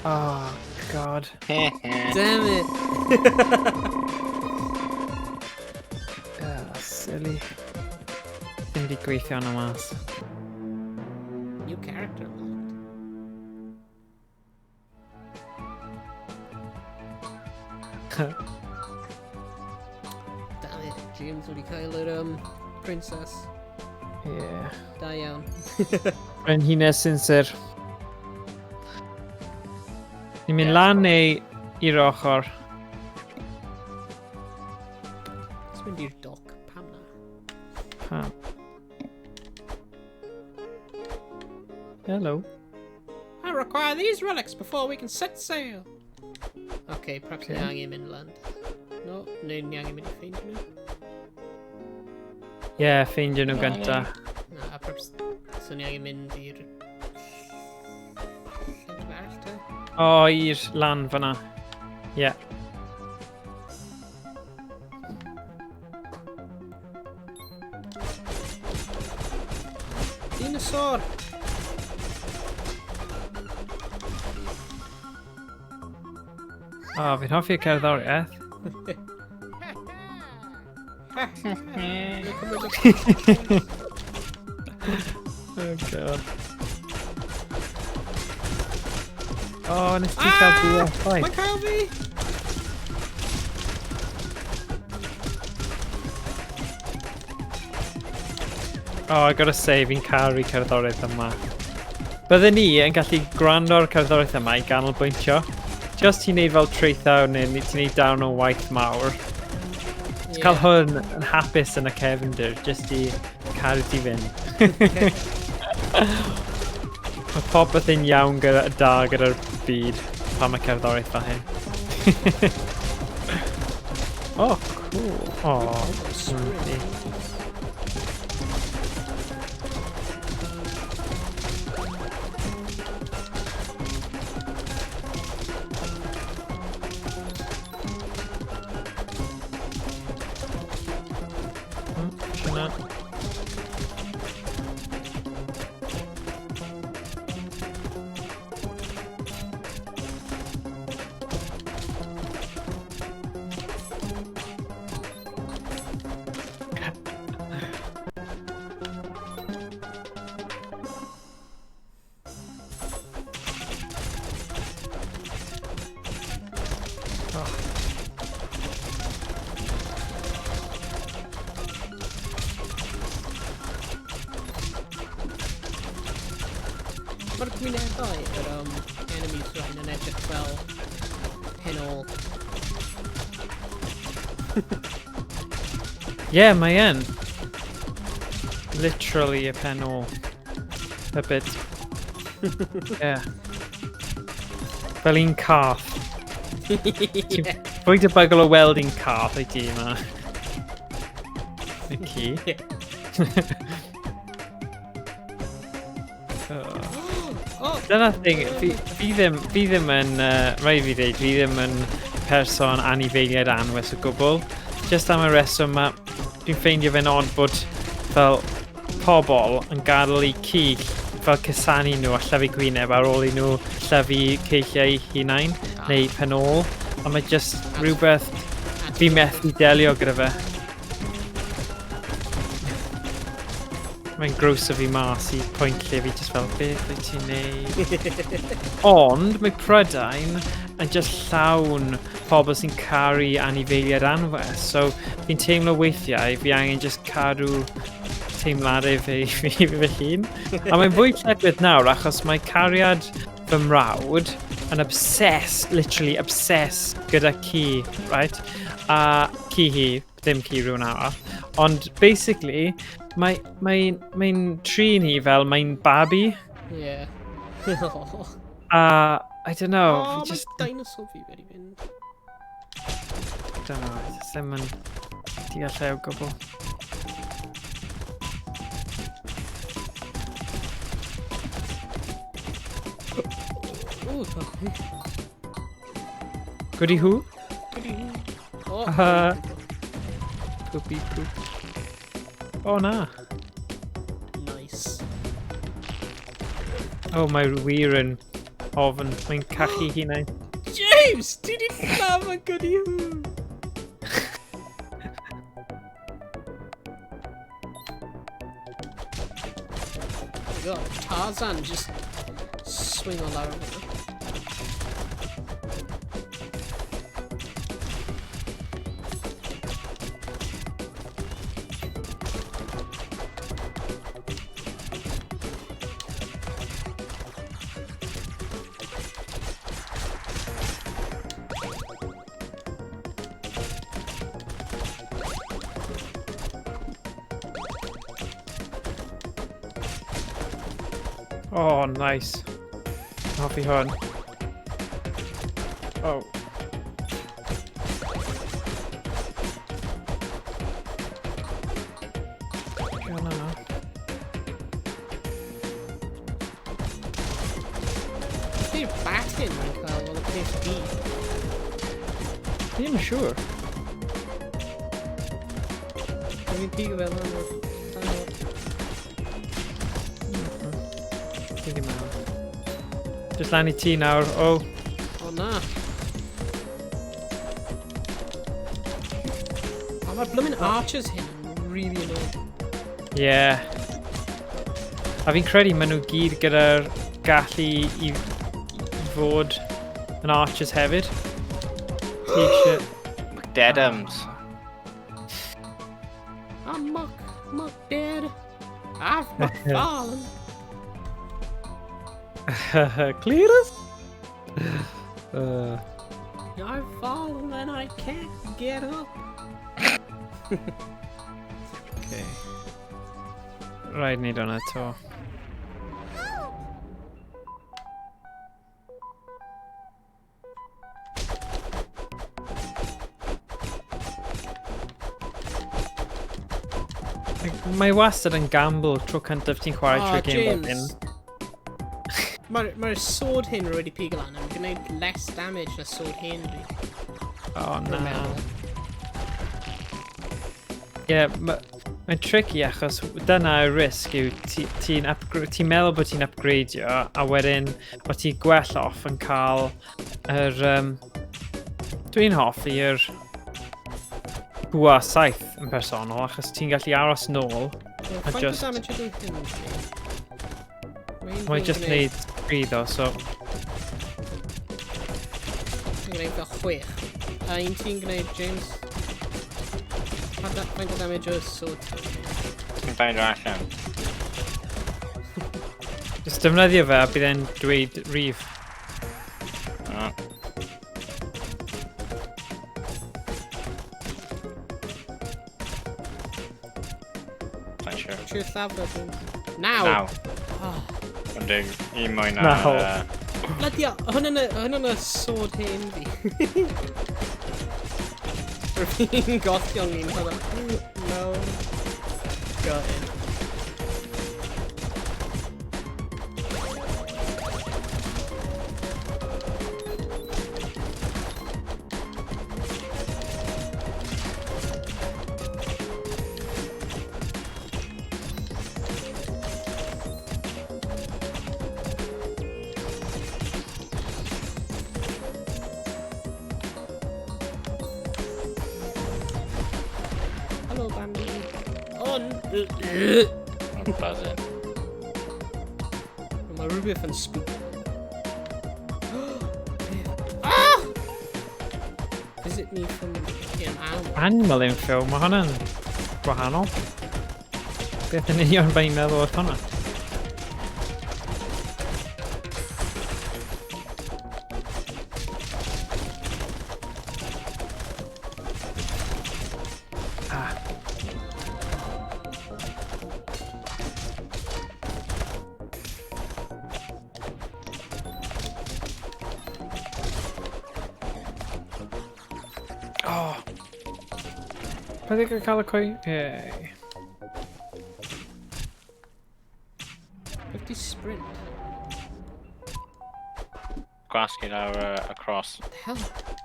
Oh, God. damn it. Oh, silly. Ddim wedi gweithio yna mas. New character unlocked. Damn it, James wedi cael yr princess. Yeah. Da iawn. Brenhines sinsir. Ni'n mynd Ie, lan neu i'r ochr? Let's mynd i'r doc, pam na? Pam? Hello. I require these relics before we can set sail. Okay, perhaps ni Okay. angen mynd lan. No, neu ni angen mynd i ffeindio nhw. Yeah, ffeindio nhw Na, gynta. Na, perhaps so ni angen mynd i'r... Lle arall te? O, i'r lan fyna. Yeah. Dinosaur! O, oh, fi'n hoffi y cerddoriaeth. Mae'n cymryd y- Oh, God. O, oh, nes ti cael Ah! bwa ffaith. Mae'n cael fi! Oh, I gotta say, fi'n caru cerddoriaeth yma. Bydden ni yn gallu gwrando ar cerddoriaeth yma i ganolbwyntio. Just ti'n neud fel traethawd neu ti'n neud darn o waith mawr. Yeah. Cael hwn yn hapus yn y cefndir, just i caru ti fynd. Mae popeth yn iawn gyda da gyda'r byd pan mae cerddoriaeth fel hyn. Oh, cool. Oh, smoothie. Hwnna. Mae'r gwynebau yr enemies rhain yn edrych fel pen ôl. Yeah, mae yn. Literally y pen ôl. A bit. Yeah. Fel un cath. Yeah. Fwy debygol o weld un cath i ti yma. Y ci. Yeah. Oh. Oh! Dyna'r thing, fi ddim yn, rhaid fi ddeud, fi ddim yn person anifeiliaid anwes o gwbl. Just am y reswm ma, dwi'n ffeindio fe'n odd bod fel pobl yn gadael eu ci fel cusanu nhw a llyfu gwyneb ar ôl i nhw llyfu ceilliau eu hunain neu pen ôl. A mae just rhywbeth fi methu delio gyda fe. Mae'n gross o fi mas i pwynt lle fi just fel, beth wyt ti'n neud? Ond mae Prydain yn just llawn pobl sy'n caru anifeiliaid anwes. So fi'n teimlo weithiau fi angen just cadw teimladau fi hun. A mae'n fwy lledwyd nawr achos mae cariad fy mrawd yn obsessed, literally obsessed gyda ci, right? A ci hi, ddim ci rhywun arall. Ond basically, mae'n mae trin hi fel mae'n babi. Yeah. A, I don't know, Oh, fi just... mae dinosaur fi wedi mynd. I don't know, fi just ddim yn deall e o gwbl. Ooh, coffee. Goody who? Goody who. Oh, Poopy poop. O na. Nice. O, oh, mae wir yn ofn. Mae'n cachu hunain. James! Ti di lladd y goody who! Oh my god, Tarzan just swing o lawr fyna. Oh, nice. Hoffi hwn. Oh. No, no, no. Beth yw'r bat hyn mae'n cael fel y peth du? Fi ddim yn siŵr. Dwi'n pigo fel yna. Fi ddim yn meddwl. Just lan i ti nawr. Oh. O na. O, mae'r bloomin' archers hyn yn really annoying. Yeah. A fi'n credu maen nhw gyd gyda'r gallu i fod yn archers hefyd. Ti eisiau... McDeadams. I'm muck, muck dead. I've muck fallen. Cletus? I've fallen and I can't get up. Okay. Rhaid wneud hwnna to. Like, mae wastad yn gamble tro cyntaf ti'n chwarae Oh, trwy game fel hyn. James. Mae'r mae sword hyn wedi pigo lan yn gwneud less damage na sword hyn fi. Oh, Dwi'n na. meddwl. Ie, yeah, mae'n tricky achos dyna y risg yw ti'n ti meddwl bod ti'n upgradeio a wedyn o ti gwell off yn cael yr... Dwi'n hoffi yr bwa 7 yn personol achos ti'n gallu aros nôl Well, a faint o just... damage ydy hyn yn gwneud? Mae'n Mae'n just gwneud neud brifo, so... Mae'n gwneud fel 6. A un ti'n gwneud, James? Faint o damage o'r sword? Ti'n ffindo allan. Just defnyddio fe a bydd e'n dweud rif. Oh. Not sure. Trio lladd fe, James. Naw! Naw. Oh, Ond un mwy na... Naw. Bloody hell, hwn yn y sword hen fi. Fi'n gollio'n un hwnna. No. Got it. Hello, Bambi. Oh, I'm buzzing. Mae rhywbeth yn spooky. Ah! Visit me from an animal. Animal info, mae hwnna'n gwahanol. Beth yn union fe'n meddwl oedd hwnna? Ah. Paid â cael y coi... Hey. Beth di sprint? Gwasgu lawr across. The hell?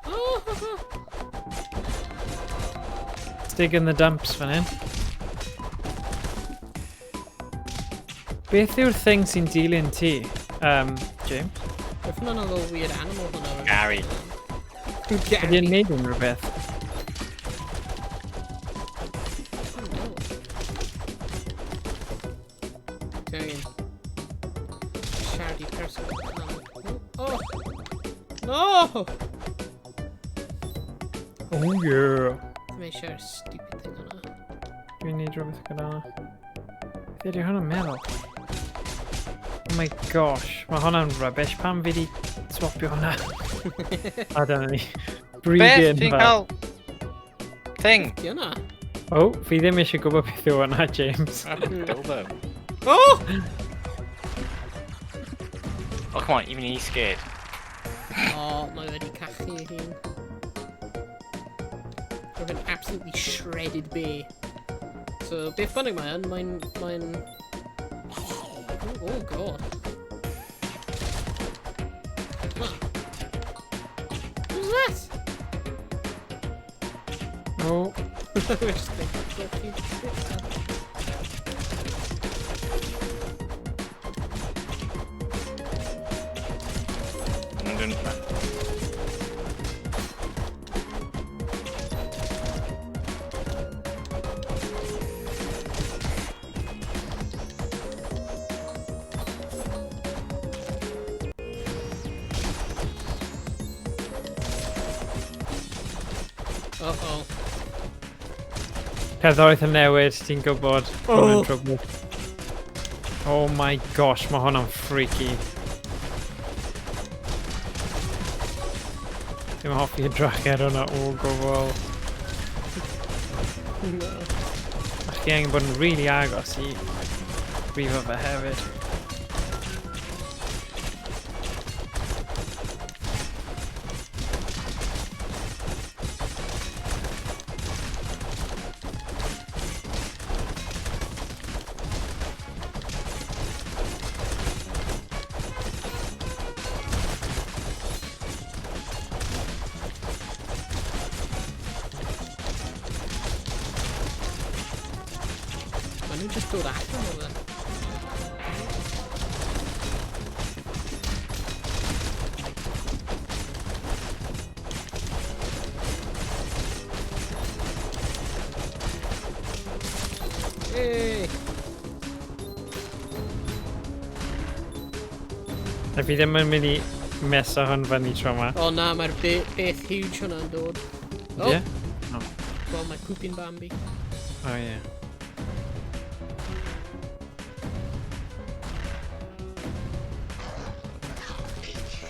Oh, oh, oh. Dig in the dumps fan hyn. Beth yw'r thing sy'n dilyn ti, James? Beth hwnna'n little weird animal hwnna. Gary. Ydy Gary. e'n neud unrhyw beth? Oh, no. Ti angen siarad i person. Oh! No! Oh yeah. Ddim eisiau'r stupid thing hwnna. Dwi'n neud rhywbeth gyda hwnna. Beth ydy hwnna'n meddwl? Oh my gosh, mae hwnna'n rubbish. Pam fi di swapio hwnna? A dyna ni. Breathe Beth in ti'n fel. cael... Thing! Di hwnna? Oh, fi ddim eisiau gwybod beth yw hwnna, James. Dildo. Oh! Oh, come on, even he's scared. Oh, mae wedi cachu ei hun. Roedd yn absolutely shredded bear. So, beth bynnag mae yn, mae'n... Oh, oh god. Huh. What was that? Oh, We're just gonna fluffy bits up. I'm doing Uh-oh. Cerddoriaeth yn newid, ti'n gwybod. Oh. Oh. Yn trouble. Oh my gosh, mae hwnna'n freaky. Ddim yn hoffi edrych ar hwnna o gwbl. No. A chi angen bod yn really agos i brifo fe hefyd. Maen nhw'n just dod allan o fe. Hey! A fi ddim yn mynd i meso hwn fyny tro yma. O na, mae'r beth huge hwnna'n dod. Oh, Ie? Wel, mae pooping Bambi. Oh ie.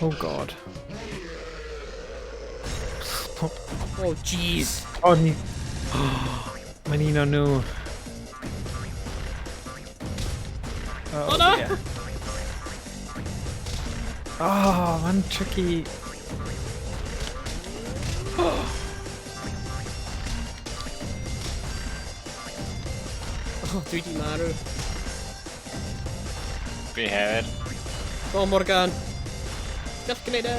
Oh god. Oh, jeez. Oh, ni... Mae'n un o nhw. Oh, Oh, no! dear. Oh, mae'n tricky. Oh, dwi di marw. Fi hefyd. Oh, Morgan. Gall gwneud e.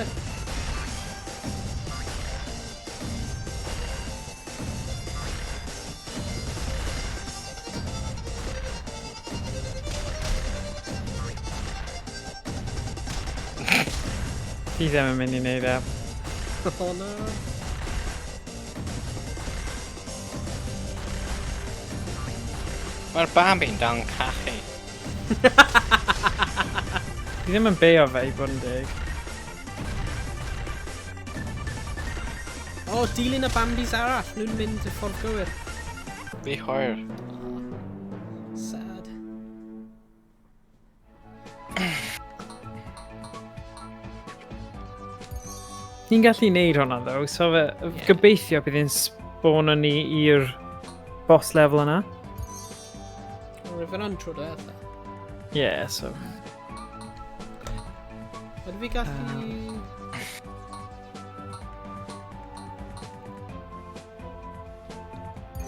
Fi ddim yn mynd i wneud e. Oh, no. Mae'r Bambi'n dal yn cachu. Fi ddim yn beio fe i bod yn deg. Oh, dilyn y Bambis arall. Nhw'n mynd y ffordd gywir. Fi hwyr. Oh, sad. Ni'n gallu neud hwnna ddo, so fe, Ie. gobeithio bydd hi'n spawno ni i'r boss level yna. O, Roedd fe'n tro diwetha. Yeah, so... Ydw fi gallu...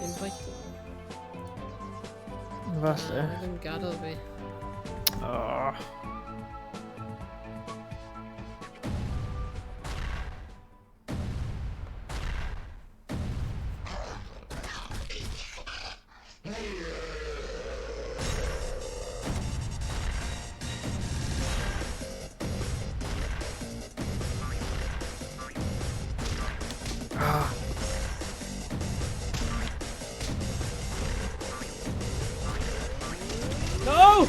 Invite Falle. Na, ddim gadael fi. Oh. No!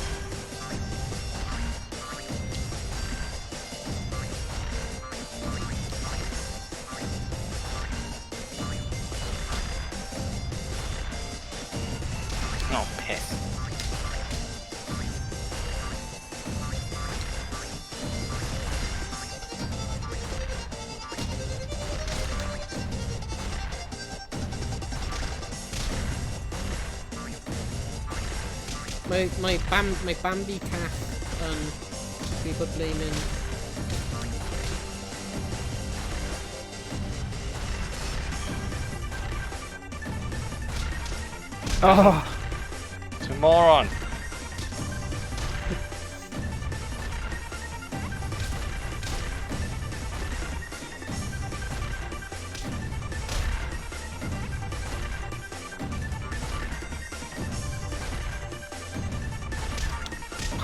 Oh, piss. Mae Bambi cath yn gwybod ble i mynd. Oh! It's a moron.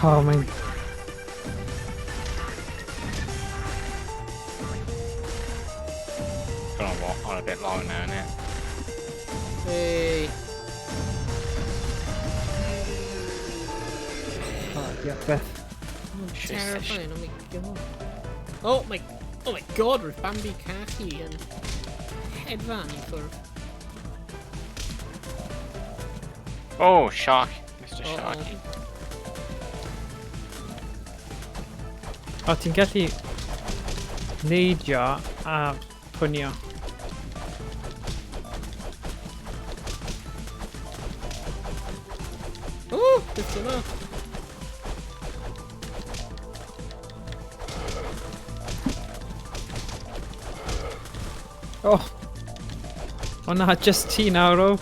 Oh, mae'n... Gone on a bit long now, innit? Hey. Oh, diolch beth. Oh, Shit. terrifying, oh my god. Oh my god, roedd Bambi cath i yn hedfan i ffwrdd. Oh, shark. Mr. Uh-oh. Sharky. O, ti'n gallu neidio a pwnio. Oh, beth yma? Oh! O na, just ti nawr o.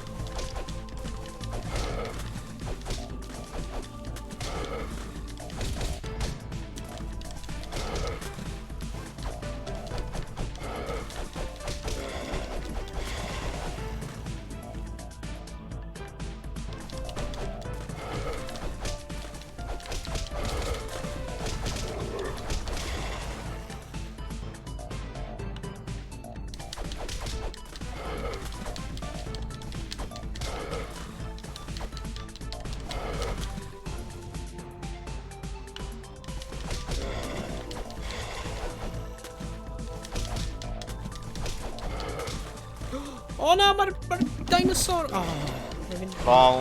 O na, mae'r ma dinosaur! Oh, mae'n fynd Lol.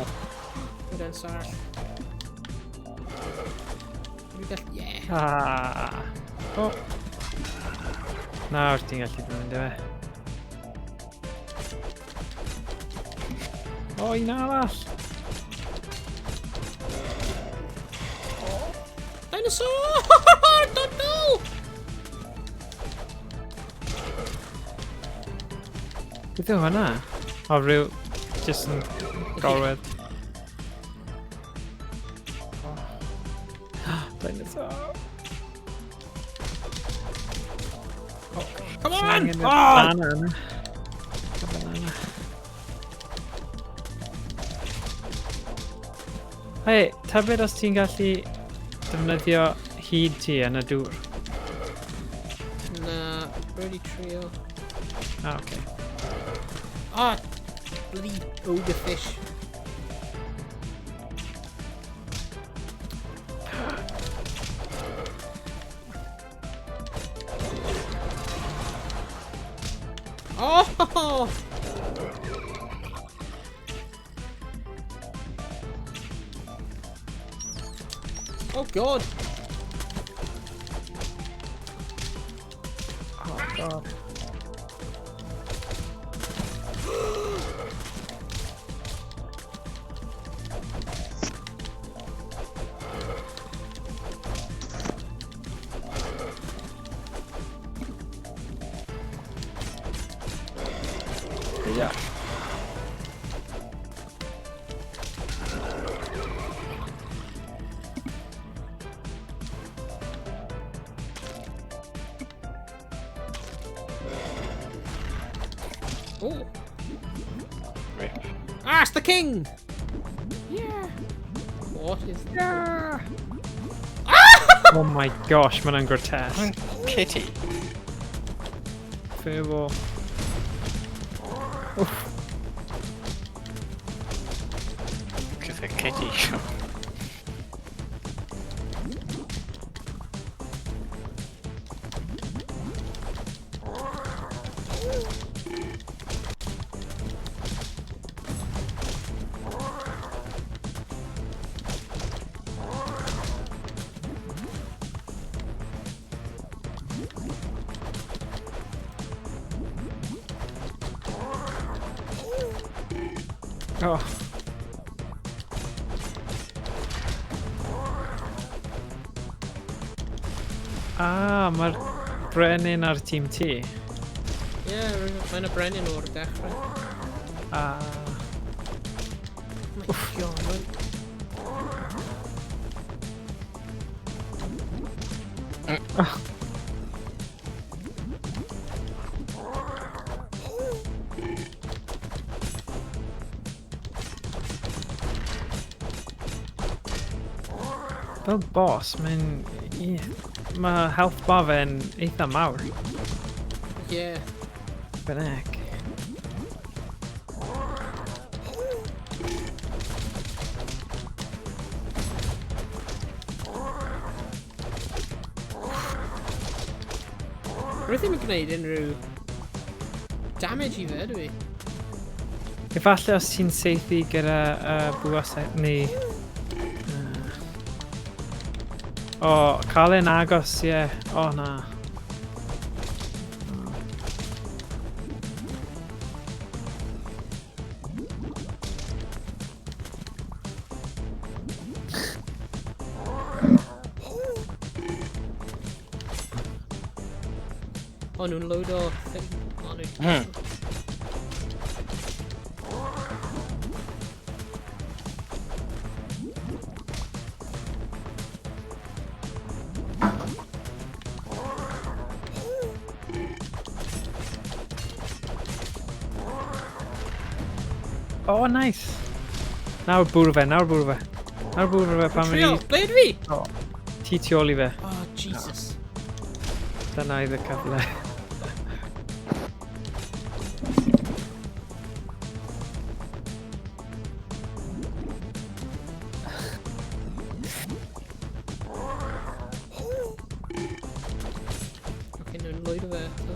Mae'r dinosaur arall. Dwi'n gallu... Yeah. Ah. O. Nawr ti'n gallu mynd e. O, un arall! Dinosaur! Don't go! Beth yw hwnna? O, rhyw... Just yn gorwedd. Oh. Dinosaur! Come on! Angen y Oh! banana yna. Y banana. Hei, tybed os ti'n gallu defnyddio hyd ti yn y dŵr? Na, ready trio. Ah, oce. Ah, bloody ogre fish. Oh! Oh god! Oh god. Yeah. Oh. Rip. Ah, it's the king! Yeah. What is... Yeah. Oh my gosh, mae'n grotesque. Kitty. Furball. Cause a kitty. Oh. Ah, mae'r brenin ar tîm ti. Yeah, mae'n y brenin o'r dechrau. Ah. Oh my god, mae'n... Fel boss, mae'n... Yeah. Mae health bar fe'n eitha mawr. Yeah. Bynnag. Rwy'n ddim yn gwneud unrhyw damage i fe, dwi. Efallai os ti'n seithi gyda bwa neu... O, cael e'n agos, ie. Yeah. O, na. O, nhw'n load o thing. O, nhw. Oh, nice. Nawr bwrw fe, nawr bwrw fe. Nawr bwrw fe pan Trio, mynd i ble ydw i? ti tu ôl i fe. Oh, Jesus. Dyna oedd y cyfle. Okay, nhw'n lwyd o fe eto.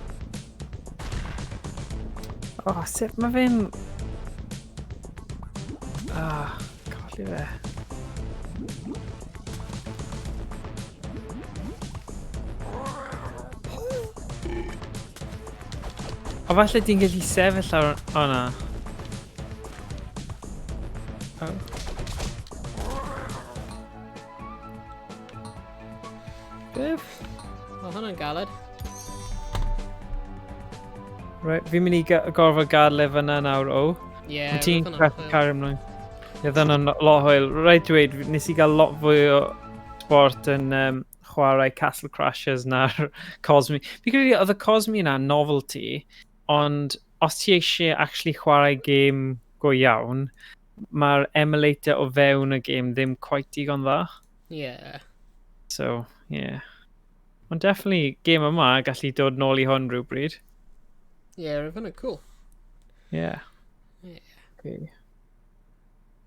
Oh, sut mae fe'n... Ah, colli fe. O, falle ti'n gallu sefyll ar... O, na. Oh. Beth? O, hwnna'n galed. Right, fi'n mynd i gorfod gadael e fyna nawr, o. Ie, Wyt ti'n roedd hwnna'n gallu hwyl. cario ymlaen? Ie, oedd hwnna'n lot hwyl. Rhaid dweud, nes i gael lot fwy o sport yn chwarae Castle Crashers na'r Cosmi. Fi'n credu oedd y Cosmi yna novelty, ond os ti eisiau actually chwarae game go iawn, mae'r emulator o fewn y game ddim quite digon dda. Ie. So, yeah. Ond definitely, game yma gallu dod nôl i hwn rhywbryd. Ie, roedd hwnna'n cool. Yeah. Ie. Okay.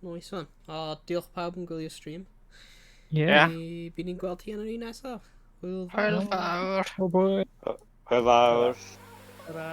Nice one. O, diolch pawb yn gwylio stream. Yeah. Ie. Bydd ni'n gweld ti yn yr un nesaf. Hwyl fawr. Hwyl fawr. Oh boy. Hwyl fawr. Ta-ra.